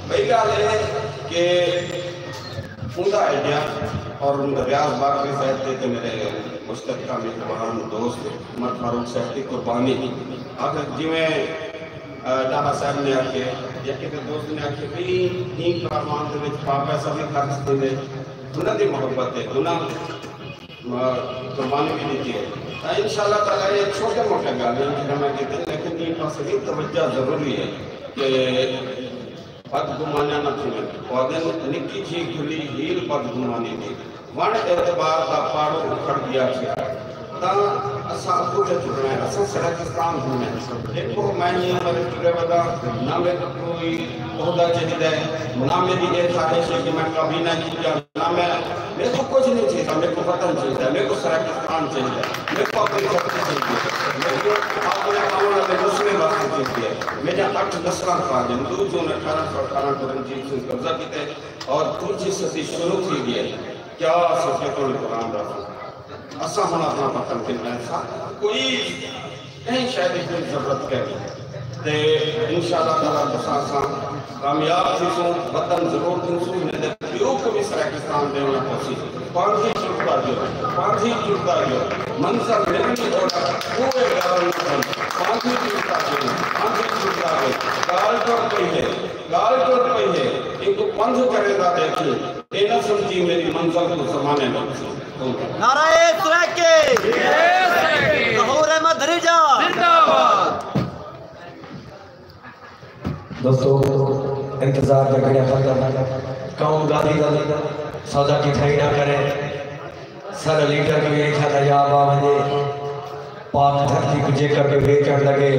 ٻئی ڳالھ اے ہے کہ اوندا آئیڈیا اور ریاض باقری صاحب دے تے میݙے مشترکہ مہربان دوست عمر فاروق صاحب دی قربانی۔ آخر جیویں، آ، ݙاہا صاحب نے آکھے یا کسے دوست نے آکھے بھئی ایں کاروان دے وچ پاپا صاحب وی خرچ تھیندے، انہاں دی محبت ہے، انہاں قربانی وی ݙتی ہے۔ تاں انشاءاللہ تعالیٰ اے چھوٹے موٹے ڳالھ ہن جیڑھے میں کیتے، لیکن ایں پاسے وی توجہ ضروری ہے کہ بدگمانیاں نہ تھیون۔ او آہدن نکی جھی گھلی ہیل بدگمانی دی، وݨ اعتبار دا پاڑو اکھڑ ڳیا چھیا۔ تاں اساں اڳوں تے ٹرݨا ہے، اساں سرائیکستان گھنݨا ہے۔ ݙیکھو میں ایں عمر وچ ٹرے وداں، نہ میکوں کوئی عہدہ چاہیدا ہے، نہ میݙی اے خواہش ہے کہ میں کابینہ اچ ڄاں۔ نہ میں، میکوں کجھ نہیں چاہیدا، میکوں وطن چاہیدا، میکوں سرائیکستان چاہیدا، میکوں اپݨی دھرتی چاہیدی ہے، میکوں اپݨے آوݨ والے نسلیں واسطے چاہیدی ہے۔ میݙیاں اٹھ نسلاں کھا ڳئن، ݙو جون اٹھارہ سو اٹھارہ کوں رنجیت سنگھ قبضہ کیتے اور ݙوجھی صدی شروع تھی ڳئی ہے۔ کیا سوچے تو قرآن دا؟ اساں ہݨ اپݨا وطن گھنݨا ہے، ساکوں کوئی کہیں شے دی کوئی ضرورت کائنی۔ تے انشاءاللہ تعالیٰ تساں اساں کامیاب تھیسوں، وطن ضرور گھنسوں، میݙے پیو کوں وی سرائیکستان ݙیوݨا پوسی۔ پاندھی ٹردا ڳیو، پاندھی ٹردا ڳیو، منزل ملݨی اوڑا کوئے ڳالھ نہ بݨی۔ پاندھی ٹردا ڳیو، پاندھی ٹردا ڳیو، ڳالھ ٹر پئی ہے، ڳالھ ٹر پئی ہے، اینکوں پندھ کریندا ݙیکھیں، اے نہ سمجھی میݙی منزل کوں زمانے ݙسے۔ نعرہ سرائیکی، ظہور احمد دھریجہ۔ دوستو، انتظار دا گھڑیا ختم، قوم گادی دا سودا کتھائی نہ کرے، ساݙا لیڈر کوئی ایجھا نایاب آ ونڄے، پاک دھرتی کوں جیکر کوئی ویچݨ لڳے،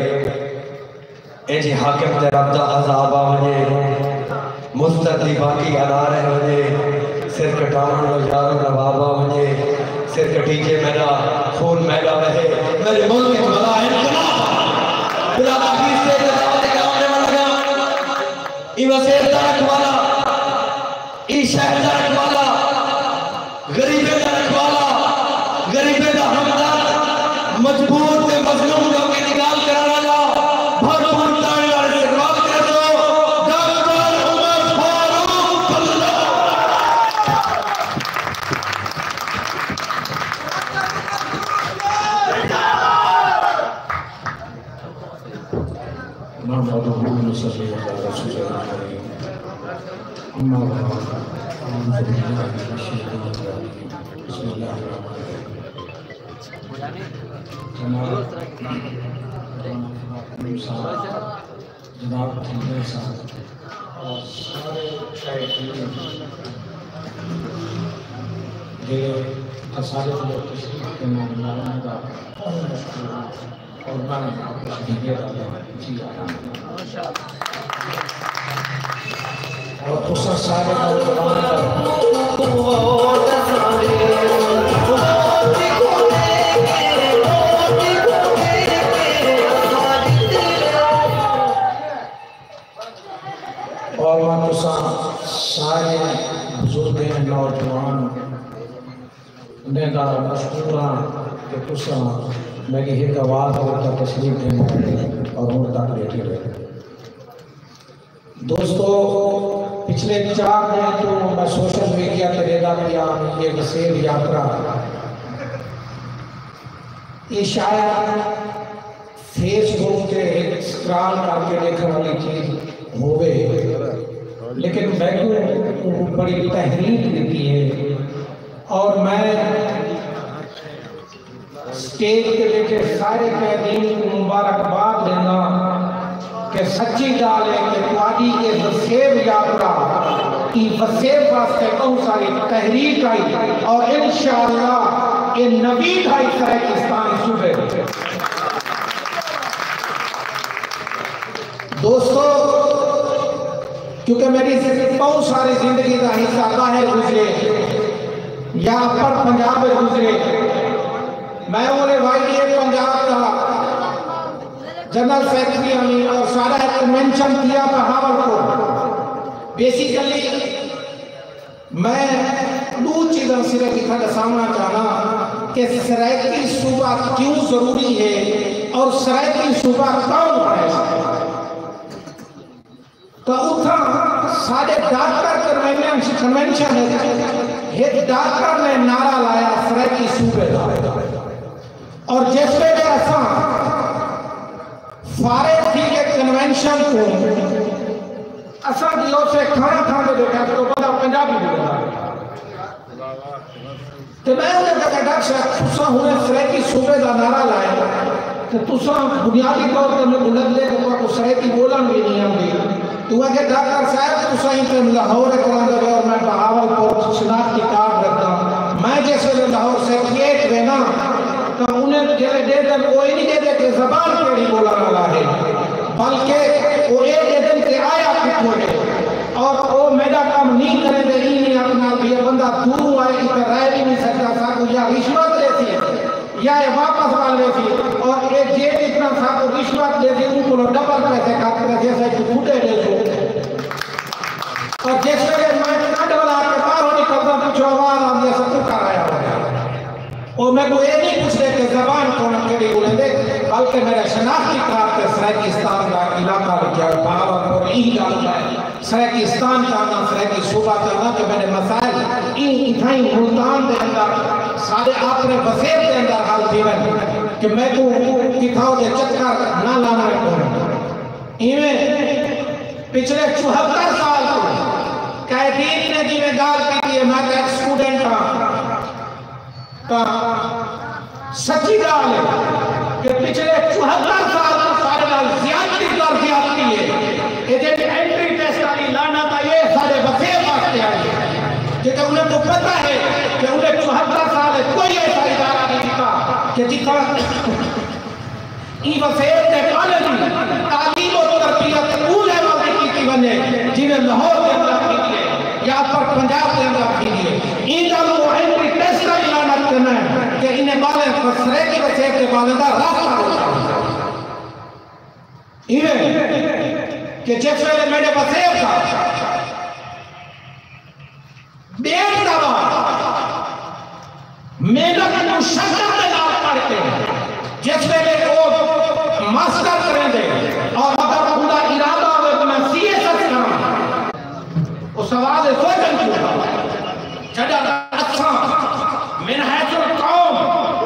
ایجھے حاکم تے رب دا عذاب آ ونڄے، مستر دی باقی ادا رہ ونڄے، سر کٹاوݨ لو یارو نواب آ ونڄے، سر کٹیجے میݙا خون میݙا وہے، میݙے ملک وچ ولا انقلاب۔ برادر، کیسے تے دعوت قیام ݙیوݨ لڳا، ایں وسیب دا رکھوالا، ایں شہر دا رکھوالا، غریبیں دا رکھوالا، غریبیں دا ہمدرد، مجبور تے مظلوم لوکیں دی ڳالھ کرݨ والا، بھرپور تاڑیاں نال استقبال کریسو، ڈاکٹر عمر فاروق بلوچ۔ نحمده ونصلي على رسوله الكريم. أما بعد، اعوذ باللہ من الشیطان الرجیم۔ بسم اللہ الرحمن الرحیم۔ جناب، جناب تھیلے صاحب اور سارے شائقین جڑے اتھاں سارے لوگ تشریف کے نام لانے کا اور میں جی آیا۔ اور تساں سارے نوجوان اور میں تساں سارے بزرگیں نوجوان انہیں دا مشکور ہاں کہ تساں میری ہک آواز دے اتھاں تشریف گھن آئے اور ہن تک بیٹھے رہے۔ دوستو، پچھلے چار دن تو میں سوشل میڈیا تے ݙیہدا پیا یہ وسیب یاترا، یہ شاید فیس بک تے ہک اسکرال کر کے ݙیکھݨ والی چیز ہووے، لیکن میکوں بڑی تحریک ݙتی ہے۔ اور میں اسٹیج تے ٻیٹھے سارے قیدین کوں مبارکباد ݙینداں کہ سچی ڳالھ ہے کہ تہاݙی اے وسیب یاترا، ایں وسیب واسطے ٻہوں ساری تحریک آئی اور انشاءاللہ اے نوید ہائی سرائیکستان صوبے دوستو، کیونکہ میری زندگی، بہت ساری زندگی دا حصہ باہر گزرے یا اپر پنجاب وچ گزرے، میں اولے وائی D A Punjab the general secretary ہاں اور سارا ایک کنونشن تھیا بہاول پور۔ بیسیکلی میں ݙو چیزاں صرف اتھاں ݙساوݨا چاہنا کہ سرائیکی صوبہ کیوں ضروری ہے اور سرائیکی صوبہ کون بݨے سڳدا ہے۔ تاں اتھاں ساݙے ڈاکٹر کنوینشن، کنونشن وچ ہک ڈاکٹر نے نعرہ لایا سرائیکی صوبے دا، اور جس ویلے اساں فارغ تھی کے کنونشن توں اساں دی اوسے کھانا کھاندے ݙیکھا تے او بندہ پنجابی ٻولدا پیا۔ تے میں انہیں آکھیا کہ ڈاکٹر صاحب، تساں ہݨے سرائیکی صوبے دا نعرہ لایا تے تساں بنیادی طور تے میکوں لڳدے کہ تہاکوں سرائیکی ٻولݨ وی نئیں آندی۔ توں آکھے ڈاکٹر صاحب، تساں ایں ٹائم لاہور اچ رہندے پئے اور میں بہاول پور شناختی کارڈ رکھداں۔ میں جس ویلے لاہور سیکریٹریٹ وینداں تاں انہیں جیڑھے ݙیہدن او اے نی ݙیہدے کہ زبان کیڑھی ٻولݨ والا ہے، بلکہ او اے ݙیہدن کہ آیا کتھوں ہے۔ اور او میݙا کم نی کریندے، ایں نی آکھݨ نال بھئی اے بندہ دوروں آئے، اتھاں رہ وی نی سڳدا، ساکوں یا رشوت ݙیسی یا اے واپس ول ویسی، اور اے جے جتنا ساکوں رشوت ݙیسی، اوں کولوں ڈبل پیسے کھپ کریسی، اساں کوں کھٹے ݙیسوں۔ اور جس ویلے میں کنڈ ولا کے باہروں نکلداں، پچھوں آواز آندی ہے، سکوٹر آیا ہویا۔ او میکوں اے نی پچھدے کہ زبان کون کیڑھی ٻولیندے، بلکہ میݙا شناختی کارڈ تے سرائیکستان دا علاقہ لکھیا ہویا، بہاول پور۔ ایں ڳالھ میں سرائیکستان چاہنداں، سرائیکی صوبہ چاہنداں کہ میݙے مسائل ایں اتھائیں ملتان دے اندر، ساݙے اپݨے وسیب دے اندر حل تھیون، کہ میکوں کتھاؤ دے چکر نہ لاوݨے پون۔ ایویں پچھلے چوہتر سال توں قیدین نے جیویں ڳالھ کیتی ہے، میں تاں ہک اسٹوڈنٹ ہاں، تاں سچی ڳالھ ہے کہ پچھلے چوہتر سال توں ساݙے نال زیادتی در زیادتی ہے۔ اے جیڑھی انٹری ٹیسٹ والی لعنت آئی ہے، ساݙے وسیب واسطے آئی ہے، کیونکہ انہیں کوں پتہ ہے کہ انہیں چوہتر سال وچ کوئی ایسا ادارہ نہیں ݙتا کہ جتھاں ایں وسیب دے کالج دی تعلیم و تربیت اوں لیول دی کیتی ونڄے جیویں لاہور دے اندر تھیندی ہے یا اپر پنجاب دے اندر تھیندی ہے۔ ایں ڳالھ کوں انٹری ٹیسٹ والی لعنت کرینداں کہ انہیں ٻالیں سرائیکی وسیب دے ٻالیں دا راستہ روکا۔ ایویں کہ جس ویلے میݙے وسیب دا ݙیکھ دا ٻال محنت مشقت دے نال پڑھ کے جس ویلے او ماسٹر کریندے اور اگر اوندا ارادہ ہووے کہ میں سی ایس ایس کراں، او سوال ہے سوچݨ کیوں؟ جݙاں اساں من حیث القوم،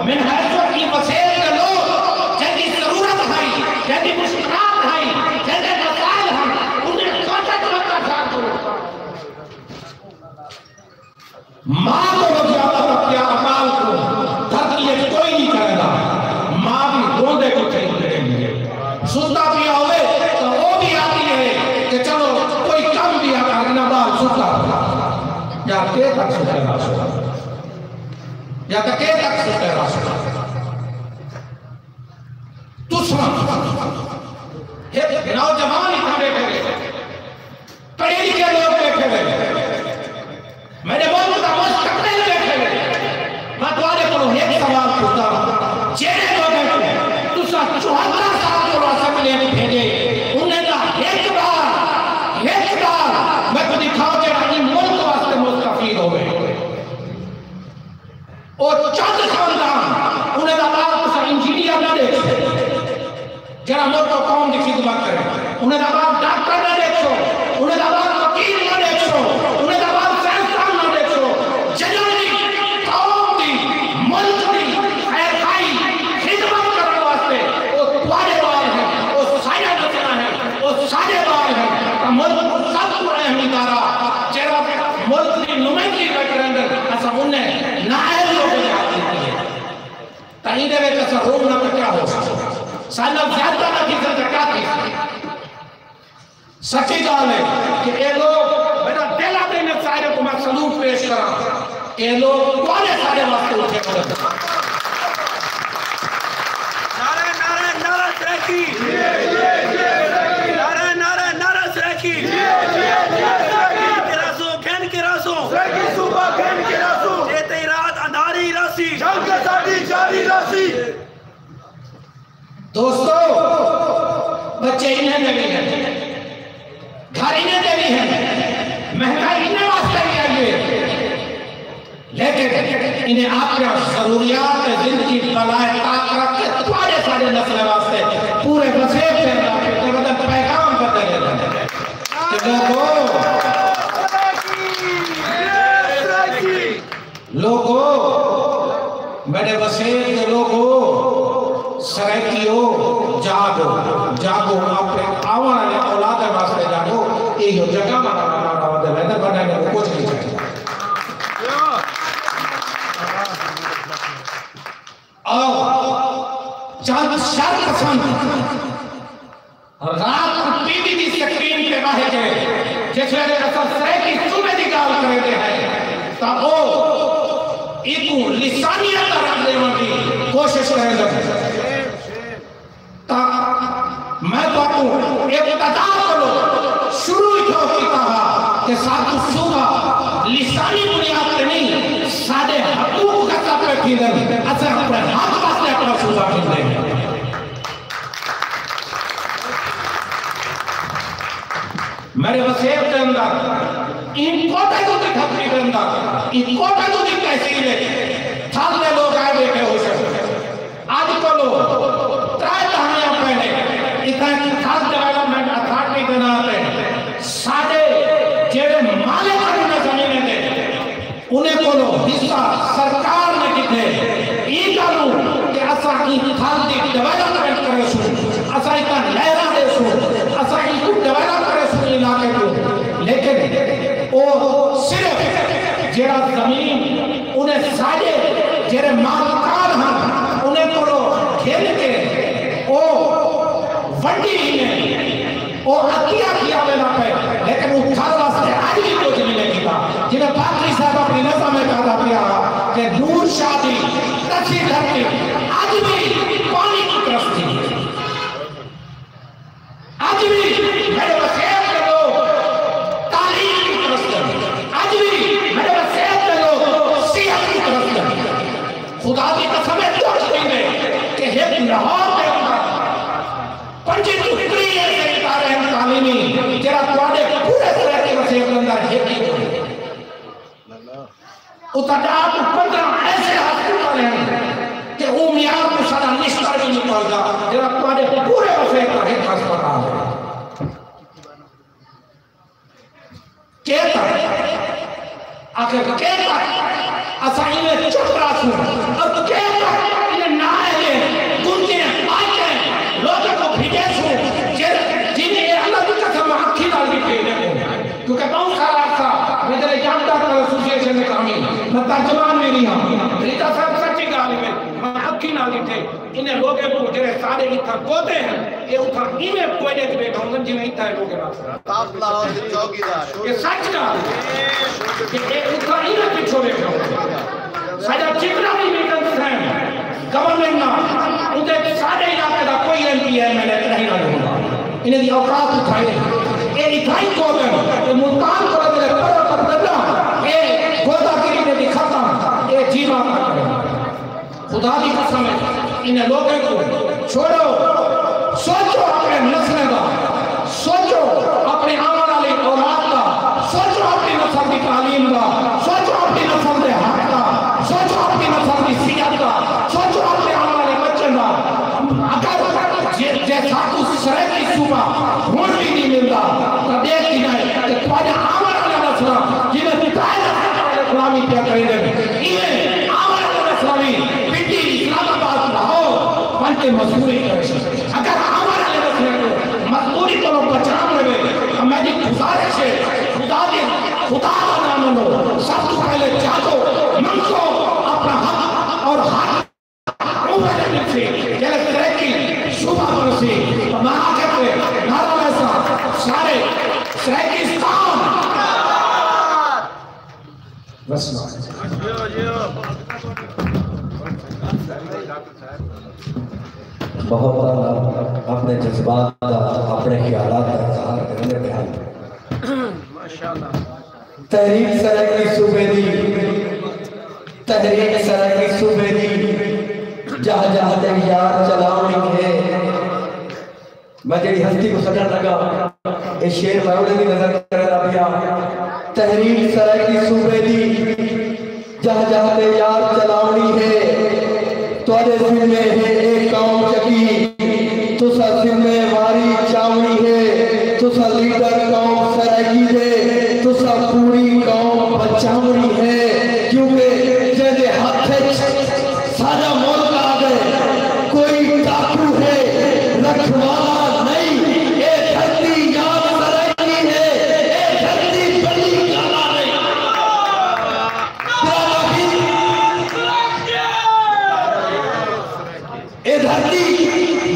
من حیث ایں وسیب دے لوک جیندی ضرورت ہئی، جیندی مشکلات ہئی، جیندے مسائل ہن، انہیں سوچݨ کیوں نہ کر سڳدے؟ یا تاں کے تک ستے رہسو؟ تساں ہک نوجوان اتھاں بیٹھے وے، پڑھے لکھے لوگ بیٹھے وے، میݙے ملک دا مستقبل بیٹھے وے۔ میں تہاݙے کولوں ہک سوال پچھدا، جیڑھے لوگاں کوں تساں چوہتر سال کولوں اسمبلی اچ بھیڄے، انہیں دا ہک ٻال، ہک ٻال میکوں ݙکھاؤ جیڑھا ایں ملک واسطے مستفید ہووے۔ او چند خاندان، انہیں دا ٻال تساں انجینئر نہ ݙیکھسو، جیڑھا ملک و قوم دی خدمت کرے۔ انہیں دا ٻال ڈاکٹر نہ ݙیکھسو، انہیں دا ٻال وکیل نہ ݙیکھسو، انہیں دا ٻال سائنسدان نہ ݙیکھسو۔ جنہاں دی قوم دی، ملک دی خیر خواہی، خدمت کرݨ واسطے او تہاݙے ٻال ہن، او ساݙا نسل ہن، او ساݙے ٻال ہن، تاں ملک کوں سب کوں اہم ادارہ جیڑھا ملک دی نمائندگی پئے کریندن، اساں انہیں نااہل لوگوں دے ہتھ ݙتی ہے۔ تاں ایندے وچ اساں روم نہ کٹیا ہو سکے، ساݙے نال زیادہ نہ تھیسن تاں کیا تھیسی؟ سچی ڳالھ ہے کہ اے لوگ، میݙا دل آہدے انہیں سارے کوں میں سلوٹ پیش کراں، اے لوگ تہاݙے ساݙے واسطے اٹھے کھڑن۔ نعرہ، نعرہ، نعرہ سرائیکی۔ نعرہ، نعرہ، نعرہ سرائیکی۔ گھن کے راسوں، گھن کے راسوں۔ سرائیکی صوبہ گھن کے راسوں۔ جے تئی رات اندھاری راسی۔ جنگ اساݙی جاری راسی۔ دوستو، بچے انہیں دے وی ہن، گھر انہیں دے وی ہن، مہنگائی انہیں واسطے وی آئی ہے، لیکن انہیں اپݨیاں ضروریات زندگی بالائے طاق رکھ کے تہاݙے ساݙے نسلیں واسطے پورے وسیب دے اندر تے وطن پیغام بدلے۔ تے لوگو، لوگو، میݙے وسیب دے لوگو، سرائیکیو، جاڳو، جاڳو، اپݨے آوݨ والے اولاداں واسطے جاڳو، ایہو جاڳو نعرہ وݙے ویندے، ورنہ انہیں کوں کجھ نہیں چاہیدا۔ آؤ، چند شر پسند رات کوں ٹی وی دی سکرین تے ٻہہ کے جس ویلے اساں سرائیکی صوبے دی ڳالھ کریندے ہیں تاں او ایکوں لسانیت دا رنگ ݙیوݨ دی کوشش کریندن۔ تاں میں تہاکوں ابتدا کولو شروع اتھاؤں کیتا ہا کہ ساکوں صوبہ لسانی بنیاد تے نہیں، ساݙے حقوق غصب پئے تھیندن، اساں اپݨے حق واسطے اپݨا صوبہ گھندے ہیں۔ میݙے وسیب دے اندر ایں کوٹے کوں ݙٹھا تھی ویندا، ایں کوٹے کوں دی تحصیل ہے، تھل دے لوگ آئے ٻیٹھے ہوسن۔ اڄ کولو ترے دہائیاں پہلے اتھاں ہک تھل ڈویلپمنٹ اتھارٹی دے ناں تے ساݙے جیڑھے مالک ہن انہاں زمینیں دے، انہیں کولوں حصہ سرکار نے گھدے۔ ایں ڳالھوں کہ اساں ایں تھل دی ڈویلپمنٹ کریسوں، اساں اتھاں نہراں ݙیسوں، اساں اینکوں ڈویلپ کریسوں علاقے کوں۔ لیکن او صرف جیڑھا زمین انہیں ساݙے جیڑھے مالکان ہن، انہیں کولوں گھن کے او ونڈی ہی نہیں۔ او عطیہ کیا ویندا پئے، لیکن او تھل واسطے اڄ وی کجھ نہیں کیتا۔ جیویں پادری صاحب اپݨی نظم وچ آہدا پیا کہ نور شاہ دی تسی دھرتی اڄ وی پاݨی کوں ترسدی ہے۔ اڄ وی میݙے وسیب دے لوگ تعلیم کوں ترسدن، اڄ وی میݙے وسیب دے لوگ صحت کوں ترسدن۔ خدا دی قسم ہے، ݙکھ تھیندے کہ ہک لاہور دے اندر پنجی توں تریہہ ایسے ادارے ہن تعلیمی، جیڑھا تہاݙے پورے سرائیکی وسیب دے اندر ہک ہی کوئی۔ اتھاں ݙاہ توں پندرہ ایسے ہسپتال ہن کہ او معیار کوں ساݙا نشتر وی نہیں پلدا، جیڑھا تہاݙے پورے وسیب دا ہک ہسپتال ہے۔ کے تک؟ آخر کے تک اساں ایویں چپ رہسوں؟ اور کے تک انہیں نااہلیں، گنگیں، پاکیں لوکیں کوں بھیجیسوں؟ جن، جن اے اللہ دی قسم اکھیں نال ݙٹھے انہیں کوں۔ کیونکہ ٻہوں سارا عرصہ میں جیڑھے یم ڈاکٹر ایسوسی ایشن وچ ہامی، میں ترجمان وی رہیا۔ ریٹا صاحب سچی ڳالھ ہے، میں اکھیں نال ݙٹھے۔ انہیں لوگیں کوں جیڑھے ساݙے اتھاں کودے ہن، اے اتھاں ایویں کوئلے تے ٻیٹھے ہوندن جیویں اتھاں اے لوگیں نال۔ آپ لاہور دے چوکیدار ہن۔ اے سچ ڳالھ ہے کہ اے اتھاں ایویں پچھوں ٻیٹھے ہوندن۔ ساݙا جتنا ایم این اے کݙاہیں نہ ہوندا۔ انہیں دی اوقات اتھائیں ہے۔ اے اتھائیں کولن، اے ملتان کولن دے پرو تک ڈڈا، اے گودا گری دے دی ختم، اے جیوا تک۔ خدا دی قسم ہے، انہیں لوگوں کو چھوڑو، سوچو اپنے نسلیں دا، سوچو اپنے آنے والی اولاد دا، سوچو اپنی نسل دی تعلیم دا، سوچو اپنی نسل دے حق دا، سوچو اپنی نسل دی صحت دا، سوچو اپنے آنے والے بچے دا۔ اگر جے، جے ساکوں سرائیکی صوبہ ہݨ وی نہیں ملدا، تاں ݙیکھ گھنائے کہ تہاݙا آوݨ والا نسل، جنہیں ترائے نسل پہلے غلامی پیا کریندے، ایویں آوݨ والا نسل وی پنڈی، اسلام آباد، لاہور ونڄ کے مزدوری کرے۔ اگر آوݨ والے نسل کوں مزدوری کولوں بچاوݨ ہووے، تاں میݙی گزارش ہے، خدا دے، خدا دا نام لو، سب توں پہلے جاڳو، منگو اپݨا حق اور حق۔ عمر دے وچ جیڑھے سرائیکی صوبہ بݨسی، تاں میں آکھیا تے نعرہ لایا ساں، سارے سرائیکستان۔ بس۔ بہت اعلیٰ، اپݨے جذبات دا، اپݨے خیالات دا اظہار کریندے پئے ہن۔ تحریک سرائیکی صوبے دی، تحریک سرائیکی صوبے دی، جاہ جاہ تے یار چلاوݨی ہے۔ میں جیڑھی ہستی کوں سݙݨ لڳا، اے شعر میں انہیں دی نظر کریندا پیا۔ تحریک سرائیکی صوبے دی، جاہ جاہ تے یار چلاوݨی ہے۔ تہاݙے ذمے ہے اے قوم چکی، تساں ذمے واری چاوݨی ہے۔ تساں لیڈر قوم سرائیکی دے، تساں پوری قوم بچاوݨی ہے، کیونکہ جیندے ہتھ اچ ساݙا ملک آ ڳئے، کوئی ڈاکو ہے، رکھوالا نہیں۔ اے دھرتی یار سرائیکی ہے، اے دھرتی بلی کالا نہیں۔ اے دھرتی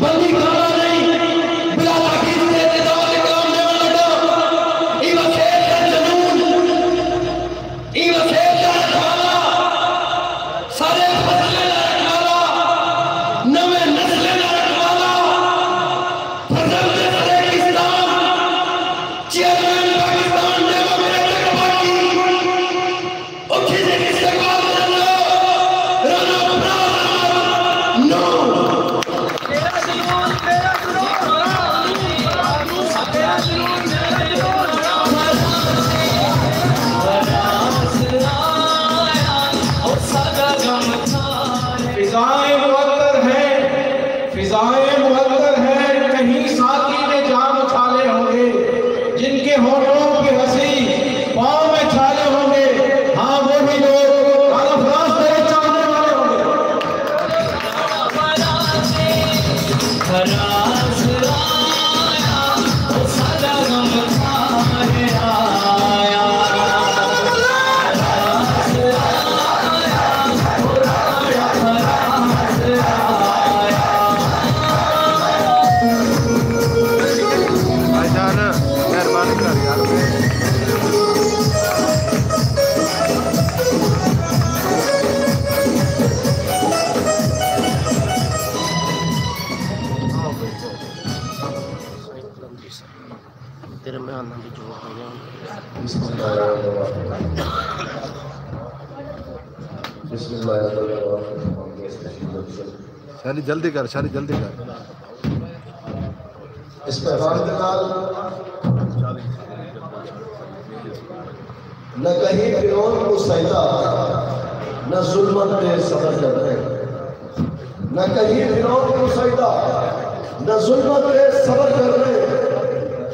بلی کالا نہیں۔ بلا تاکید تے اعتدال اکرام ݙیوݨ لڳا۔ ایہ وسیب دا جنون، ایں وسیب دا رکھوالا، سارے فصلیں دا رکھوالا، نویں نسلیں دا رکھوالا، فرزند Saraikistan, chairman Pakistan democratic party, اتھی دے استقبال کرݨ دا رانا فراز احمد نو۔ فضائیں معطر ہیں، فضائیں معطر ہیں، کہیں ساقی نے جام اٹھا لے ہوں گے، جن کے ہونٹوں پہ ہنسی، پاؤں میں چھالے ہوں گے۔ ہاں، وہی لوگ رانا فراز تیرے چاہنے والے ہوں گے۔ بھائی جان، مہربانی کر یار۔ تیرے میں آنا بھی جو ہو گیا۔ بسم اللہ الرحمن الرحیم۔ بسم اللہ الرحمن الرحیم۔ شالی جلدی کر، شالی جلدی کر۔ اس پیغام دے نال نہ کہیں فرعون کوں سجدہ، نہ ظلمت تے صبر کر رہے۔ نہ کہیں فرعون کوں سجدہ، نہ ظلمت تے صبر کر رہے۔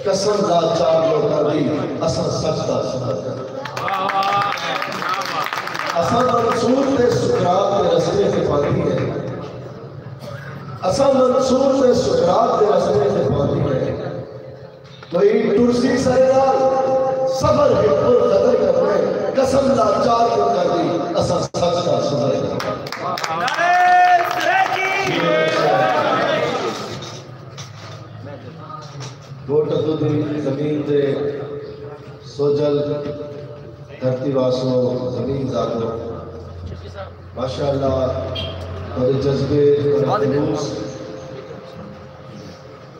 قسم لا چار لوکاں دی، اساں سچ دا صبر کر رہے۔ اساں منصور تے سقراط دے رستے تے پاندی ہے۔ اساں منصور تے سقراط دے رستے تے پاندی ہے۔ کوئی ٹرسی سارے نال، سفر ہک پل قدر کرنے، قسم لا چار کیوں کر دی، اساں سچ دا سفر کرنے۔ کوٹ ادو دی زمین تے سوجل دھرتی واسو زمین زادو۔ ماشاءاللہ، تہاݙے جذبے، تہاݙے خلوص،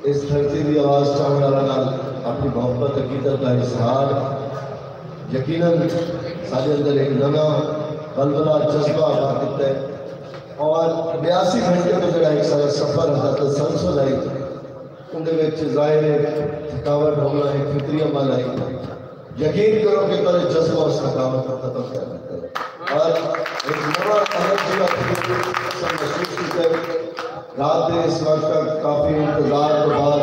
اس دھرتی دی آواز چاہݨ آلاں نال اپݨی محبت، عقیدت دا اظہار یقیناً ساݙے اندر ہک نواں ولولہ، جذبہ اگھا کیتا ہے۔ اور ٻیاسی گھنٹے دا جیڑھا ہک سارا سفر ہا، تسلسل ہئی، اوندے وچ ظاہر ہے تھکاوٹ ہووݨا ہک فطری عمل ہئی۔ یقین کرو کہ تہاݙے جذبہ اس تھکاوٹ کوں ختم کر ݙتا ہے۔ اور ہک نواں انرجی دا فیل اساں محسوس کیتا ہے۔ رات دے اس وقت تک کافی انتظار توں بعد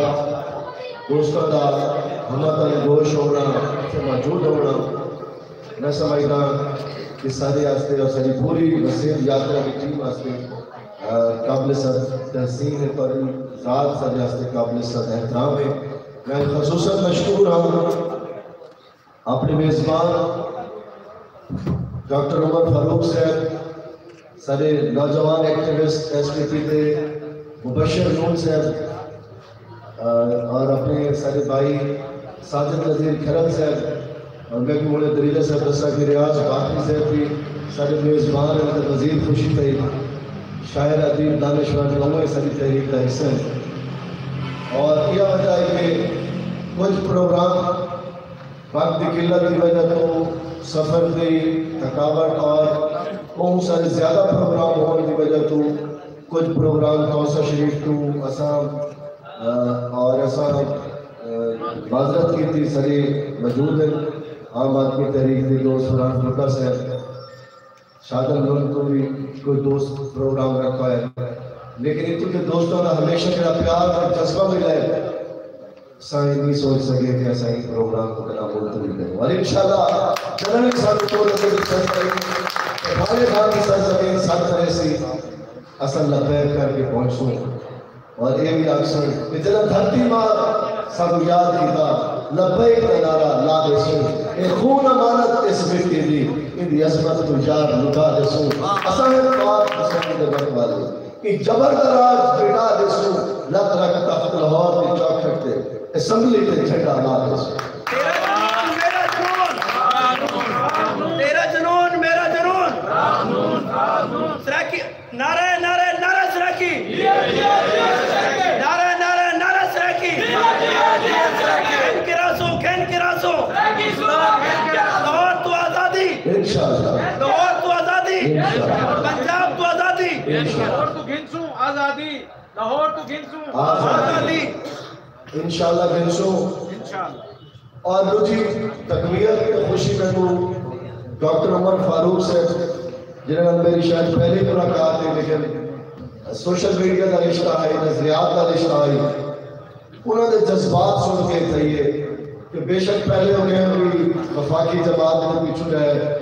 دوستاں دا ہم وطن گوش ہووݨا، اتھے موجود ہووݨا، میں سمجھداں کہ ساݙے واسطے اور ساݙی پوری وسیب یاترا دی ٹیم واسطے، آ، قابل صد تحسین ہے، تہاݙی ذات ساݙے واسطے قابل صد احترام ہے۔ میں خصوصاً مشکور ہاں اپݨے میزبان ڈاکٹر عمر فاروق صاحب، ساݙے نوجوان ایکٹیوسٹ ایس ٹی پی دے مبشر نون صاحب، آ، اور اپݨے ساݙے بھائی ساجد نذیر کھرل صاحب، اور میکوں ہݨے دریغہ صاحب ݙسا کہ ریاض باقری صاحب وی ساݙے میزبان ہن، تے مزید خوشی تھئی۔ شاعر، ادیب، دانشور ݙوہیں ساݙی تحریک دا حصہ ہن۔ اور ایہا وجہ ہے کہ کجھ پروگرام وقت دی قلت دی وجہ توں، سفر دی تھکاوٹ اور ٻہوں سارے زیادہ پروگرام ہووݨ دی وجہ توں کجھ پروگرام تونسہ شریف توں اساں، آ، اور اساں، آ، معذرت کیتی، ساݙے موجود ہن عام آدمی تحریک دے دوست فرحان بھٹہ صاحب، شادر ملک توں وی کوئی دوست پروگرام رکھا ہے، لیکن اتھوں دے دوستاں دا ہمیشہ جیڑھا پیار اور جذبہ ملا ہے، اساں اے نہیں سوچ سڳے کہ اساں ایں پروگرام کوں کݙاں ملتوی کروں۔ اور انشاءاللہ جݙاں وی ساݙے کول اڳے دی سرزمین، بھالے خان دی سرزمین سݙ کریسی، اساں لبیک کر کے پہنچسوں۔ اور اے وی آکھسوں کہ جݙاں دھرتی ماں ساکوں یاد کیتا، لبیک دا نعرہ لا ݙیسوں۔ اے خون امانت اس مٹی دی، ایندی عظمت کوں یار لٹا ݙیسوں۔ اساں ہک پاک حسین دے ونڄ والے۔ ایں جبر دا راج مٹا ݙیسوں، لت رکھ تخت لاہور دی چوکھٹ تے، اسمبلی تے جھنڈا لا ݙیسوں۔ تیرا جنون، میرا جنون۔ تیرا جنون، میرا جنون۔ سرائیکی، نعرہ، نعرہ، نعرہ سرائیکی۔ نعرہ، نعرہ، نعرہ سرائیکی۔ کھن کراسوں، کھن کراسوں۔ لاہور توں آزادی۔ انشاءاللہ۔ لاہور توں آزادی۔ انشاءاللہ۔ پنجاب توں آزادی۔ انشاءاللہ۔ لاہور توں گھنسوں آزادی۔ لاہور توں گھنسوں آزادی۔ آزادی۔ انشاءاللہ گھنسوں۔ انشاءاللہ۔ اور ݙوجھی تقویت تے خوشی میکوں ڈاکٹر عمر فاروق صاحب، جنہاں نال میری شاید پہلی ملاقات ہے، لیکن سوشل میڈیا دا رشتہ ہے، نظریات دا رشتہ ہے، انہاں دے جذبات سݨ کے تھئی ہے کہ بے شک پہلے ہو گئے وی وفاقی جماعت دے پچھوں رہے،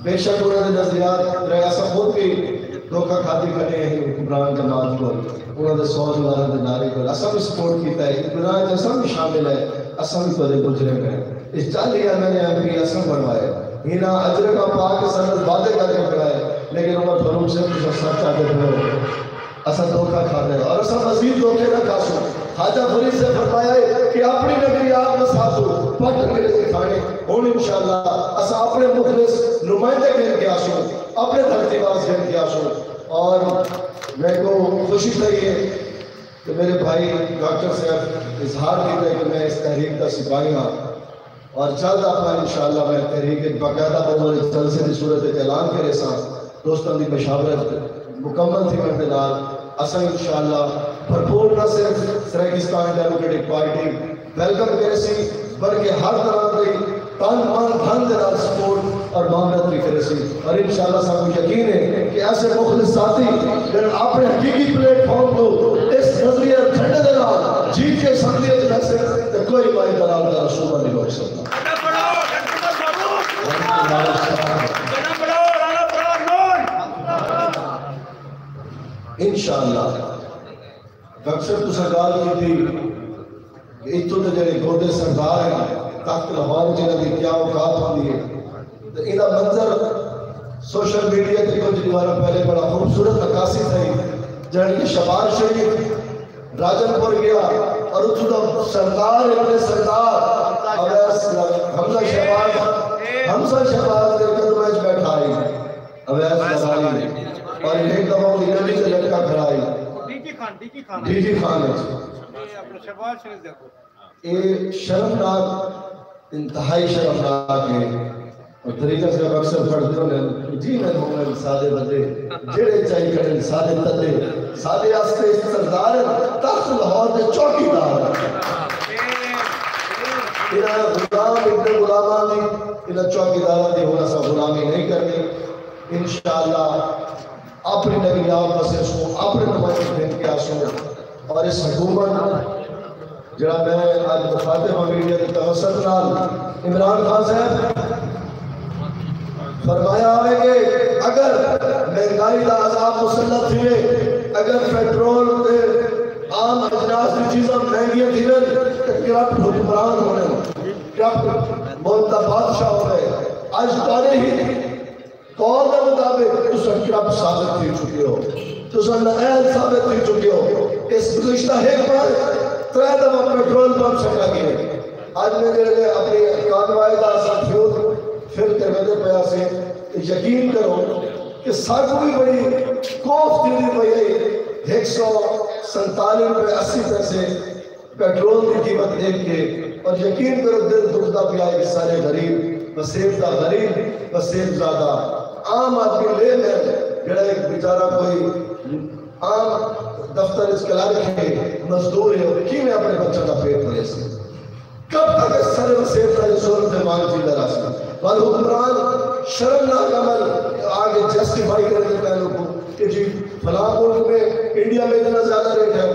بے شک انہاں دے نظریات رہے، اساں خود وی دھوکا کھادی کھڑے ہیں حکمران جماعت کوں، انہاں دے سو دیواریں دے نعرے کوں اساں وی سپورٹ کیتا ہے، حکمران اچ اساں وی شامل ہیں، اساں وی تہاݙے مجرم ہیں۔ اس چالی M N A M P اساں بݨوائے، ہینا اجرکاں پا کے سندس وعدے کر کے بݨائے، لیکن عمر فاروق صاحب تساں سچ آہدے پئے ہو۔ اساں دھوکا کھادا ہے اور اساں مزید دھوکے نہ کھاسوں۔ خواجہ فرید صاحب فرمایا ہے کہ اپݨی نگری آپ وساتو، پٹ انگریزی کھاݨے۔ ہݨ انشاءاللہ اساں اپݨے مخلص نمائندے گھن کے آسوں، اپݨے دھرتی واس گھن کے آسوں۔ اور میکوں خوشی تھئی ہے کہ میرے بھائی ڈاکٹر صاحب اظہار کیتا ہے کہ میں اس تحریک دا سپاہی ہاں۔ اور جلد آپاں انشاءاللہ میں تحریک اچ باقاعدہ بہوں وݙے جلسے دی صورت اچ اعلان کریساں۔ دوستاں دی مشاورت مکمل تھیوݨ دے نال اساں انشاءاللہ بھرپور نہ صرف سرائیکستان ڈیموکریٹک پارٹی ویلکم کریسی، بلکہ ہر طرح دی تن من دھن دے نال سپورٹ اور معاونت وی کریسی۔ اور انشاءاللہ سانکوں یقین ہے کہ ایسے مخلص ساتھی جڑے اپݨے حقیقی پلیٹ فارم توں اس نظریہ جھنڈے دے نال جیت کے اسمبلی اچ ویسن تے کوئی مائی دلال دا رسومہ نہیں روک سڳدا۔ انشاءاللہ۔ ڈاکٹر صاحب تساں ڳالھ کیتی کہ اتھوں دے جڑے گودے سردار ہیں، تخت لاہور وچ انہاں دی کیا اوقات ہوندی ہے، تے ایندا منظر سوشل میڈیا تے کجھ ݙینہہ پہلے بڑا خوبصورت عکاسی تھئی، جنہاں نے شہباز شریف راجن پور ڳیا اور اتھوں دا سردار ابن سردار اویس حمزہ شہباز، حمزہ شہباز دے قدماں وچ بیٹھا ہئی۔ اویس لغاری اور ہک دفعہ اوندی گݙی تے لٹکا کھڑا ہئی۔ ڈی جی خان وچ۔ اے شرمناک، انتہائی شرمناک ہے۔ اور طریقہ سے اکثر پڑھتے ہوندے ہن، جی میں ہوندے سادے بدے، جڑے چائی کھڑے سادے تدے، سادے آستے سردار، تخت لاہور دے چوکیدار۔ انہاں غلام ابن غلاماں دی، انہاں چوکیداراں دی ہن اساں غلامی نہیں کرنی۔ انشاءاللہ اپݨی نگریاب وسیس کوں اپݨے نمائندے گھن کے آسوں، اور اس حکومت جڑا میں اڄ مخاطب ہاں میڈیا دے توسط نال، عمران خان صاحب، فرمایا ہوئے کہ اگر مہنگائی دا عذاب مسلط تھیوے، اگر پیٹرول تے عام اجناس دی چیزاں مہنگیاں تھیون تے کرپٹ حکمران ہونے، کرپٹ ملک دا بادشاہ ہونے۔ اج تاریخی قول دے مطابق تساں کرپٹ ثابت تھی چکے ہو، تساں نااہل ثابت تھی چکے ہو۔ اس گزشتہ ہک ماہ ترے دفعہ پیٹرول پمپ سٹا گئے۔ اج میں جڑے اپنی کانوائے دا اساں فیوز فل تے ودے پیا سے، یقین کرو کہ ساکوں بھی بڑی خوف تھیندی پئی ہے۔ ہک سو سنتالی روپے اسی پیسے پیٹرول دی قیمت ݙیکھ کے، اور یقین کرو دل دکھدا پیا ہے کہ سارے غریب، وسیب دا غریب، وسیب زادہ، عام آدمی، لے مین، جڑا ایک بیچارہ کوئی عام دفتر وچ کلرک ہے، مزدور ہے، او کیویں اپݨے بچاں دا پیٹ بھریسی؟ کب تک اس سارے وسیب دا ظلم تے مال جیندا رہسی؟ ول حکمران شرمناک عمل آ کے جسٹیفائی کرݨ دے پہلو کو کہ جی فلاں ملک میں، انڈیا میں اتنا زیادہ ریٹ ہے۔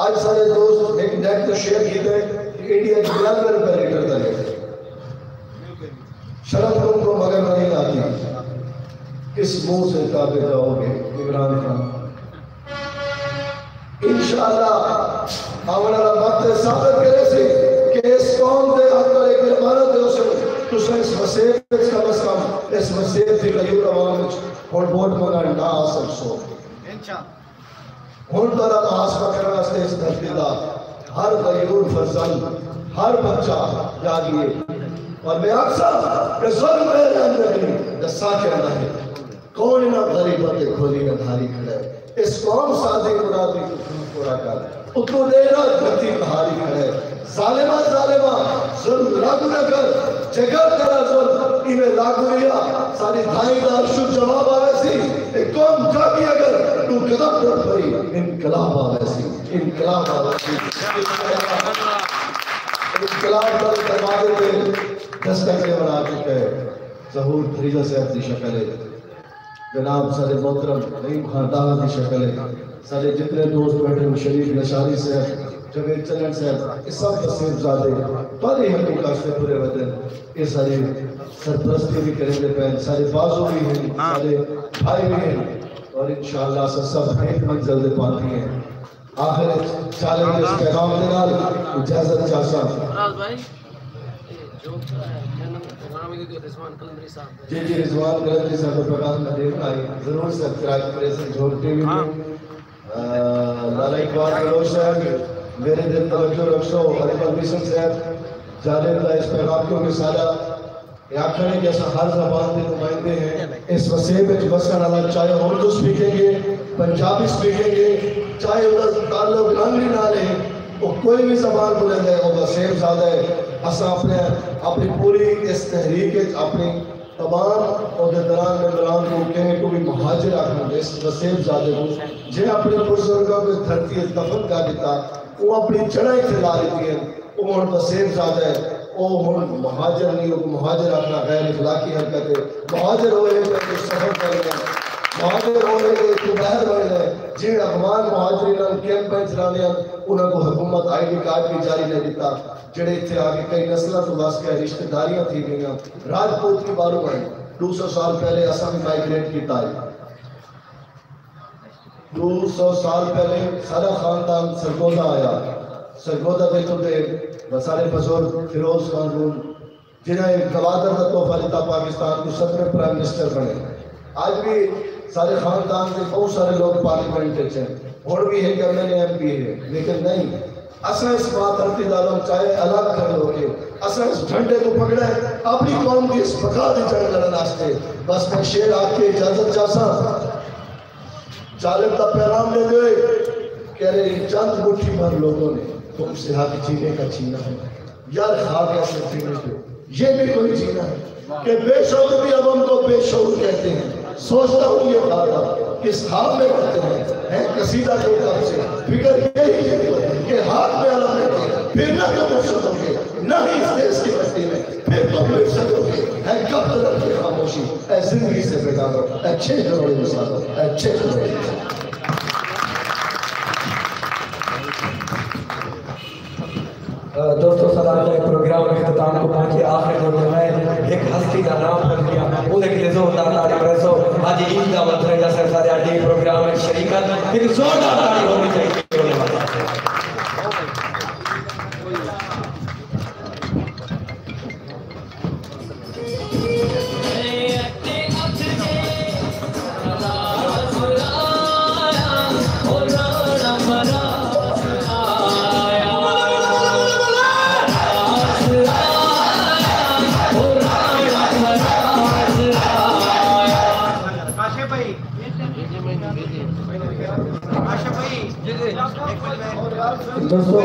اڄ سارے دوست ہک نیٹ تے شیئر کیتے کہ انڈیا اچ بانوے روپے لیٹر دا ریٹ ہے۔ شرم تم کو مگر نہیں آتی، کس منہ سے کعبے جاؤ گے عمران خان؟ انشاءاللہ آوݨ والا وقت ثابت کریسی کہ اس قوم دے اندر ایک امانت دے اسے، تساں اس وسیب وچ کم از کم اس وسیب دی غیور عوام وچ ہݨ ووٹ منگݨ نہ آ سکسو۔ ہݨ تہاݙا محاسبہ کرݨ واسطے اس دھرتی دا ہر غیور فرزند، ہر بچہ جاڳیے۔ اور میں آکھساں کہ ظلم میرے اندر نہیں، ݙسا کے اندر ہے۔ کون انہاں غریباں تے کھولی اندھاری کھڑا ہے؟ اس قوم سازی مرادی کوں کھل پورا کر۔ اتوں ݙیکھ نہ دھرتی پہاڑی کھڑے۔ ظالما، ظالما، ظلم لاگو نہ کر۔ جے کر تیݙا ظلم ایویں لاگو رہیا، ساݙی دھائیں دا عرش جواب آویسی۔ اے قوم جاڳی اگر ݙو قدم ٹر پئی، انقلاب آویسی، انقلاب آویسی۔ انقلاب دے دروازے تے دستک ݙیوݨ آ چکا ہے۔ ظہور دھریجہ صاحب دی شکل ہے۔ جناب ساݙے محترم نعیم خان ڈار دی شکل ہے، ساݙے جتنے دوست بیٹھے ہن، شریف لشاری صاحب، جاوید چنن صاحب، اے سب وسیب زادے، بھاری حقوق واسطے پورے ودن، اے ساݙی سرپرستی وی کریندے پئن، ساݙے بازو وی ہن، ہاں۔ ساݙے بھائی وی ہن، اور انشاءاللہ اساں سب ہک منزل دے پاتی ہیں۔ آخر وچ چالک دے اس پیغام دے نال اجازت چاہساں۔ راز بھائی، جو، اے، جناب، پروگرام ہے کہ رضوان قلندری صاحب۔ جی، جی، رضوان قلندری صاحب دا پروگرام میں دیکھ آئی۔ ضرور سبسکرائب کرے سن جھوک ٹی وی ہاں۔ کو۔ آ، لالا اقبال بلوچ صاحب، میرے دل توجہ رکھسو، علی بلبیسن صاحب، جالب دا اس پیغام، کیونکہ سارا اے آکھݨ ہے کہ اساں ہر زبان دے نمائندے ہیں۔ اس وسیب وچ وسݨ والا، چاہے اردو سپیکنگ ہے، پنجابی سپیکنگ ہے، چاہے اوندا تعلق لانگڑی نال ہے، او کوئی وی زبان ٻولیندا ہے، او وسیب زادہ ہے۔ اساں اپݨے، اپݨی پوری اس تحریک وچ اپݨی تمام عہدیداران، ممبران کوں، کہیں کوں وی مہاجر آکھݨ دے، اس وسیب زادے کوں، جیں اپݨے بزرگاں کوں دھرتی وچ دفن کر ݙتا، او اپݨی جڑاں اتھے لا ݙتیاں۔ او ہݨ وسیب زادہ ہے، او ہݨ مہاجر نہیں، او مہاجر آکھݨا غیر اخلاقی حرکت ہے۔ مہاجر او ہے کہ سفر کرݨا ہے، مہاجر او ہے کہ اتھوں ٻاہر ونڄݨا ہے۔ جیڑھے افغان مہاجرین ہن، کیمپاں اچ رہندے ہن، انہاں کوں حکومت آئی ڈی کارڈ وی جاری نہیں ݙتا۔ جیڑھے اتھے آ کے کئی نسلاں توں وس ڳئے، رشتہ داریاں تھی ڳئیاں، راجپوت وی ٻاہروں آئے۔ ݙو سو سال پہلے اساں وی مائیگریٹ کیتا ہے۔ ݙو سو سال پہلے سارا خاندان سرگودھا آیا۔ سرگودھا دے اتھوں دے سارے بزرگ فیروز خان رول، جنہاں گوادر دا تحفہ ݙتا پاکستان کوں، ستویں پرائم منسٹر بݨے۔ اڄ وی سارے خاندان دے بہت سارے لوگ پارلیمنٹ وچ ہیں، ہݨ وی ہک M L A, M P ہے، لیکن نہیں، اساں اس ماں دھرتی دا علم چاہے الگ کر لو گے، اساں اس جھنڈے کوں پکڑا ہے اپݨی قوم دی اس بقا دی جنگ لڑݨ واسطے۔ بس میں شعر آکھ کے اجازت چاہساں۔ جالب دا پیغام ݙیندے ہوئے کہہ رہے ہیں، چند مٹھی بھر لوگوں نے تم سے حق جینے کا چھینا ہے۔ یار، کھا کیسے جینے کو، یہ بھی کوئی جینا ہے؟ کہ بے شعور بھی عوام کو بے شعور کہتے ہیں۔ سوچتا ہوں یہ خواب کس خواب میں بنتے ہیں، ہیں قصیدہ کے کب سے۔ فکر یہی ہے کہ ہاتھ میں علم ہے، پھر نہ تو مرشدوں کے، نہ ہی اس دیش کی بستی میں، پھر تو مٹ سکو گے۔ ہے کب تلک کی خاموشی، اے زندگی سے بیگانو، اے چھ کروڑ انسانو، اے چھ کروڑ انسانو۔ دوستو، سلام دے پروگرام اختتام کو پہنچے آخر دور میں ہک ہستی دا نام بھل گیا، اودے کیتے زوردار تاڑی پریسو۔ حاجی عید دا ودھائی دا سر سارے اڈے پروگرام وچ شریکت، ہک زوردار تاڑی ہونی چاہیے۔ دوستو،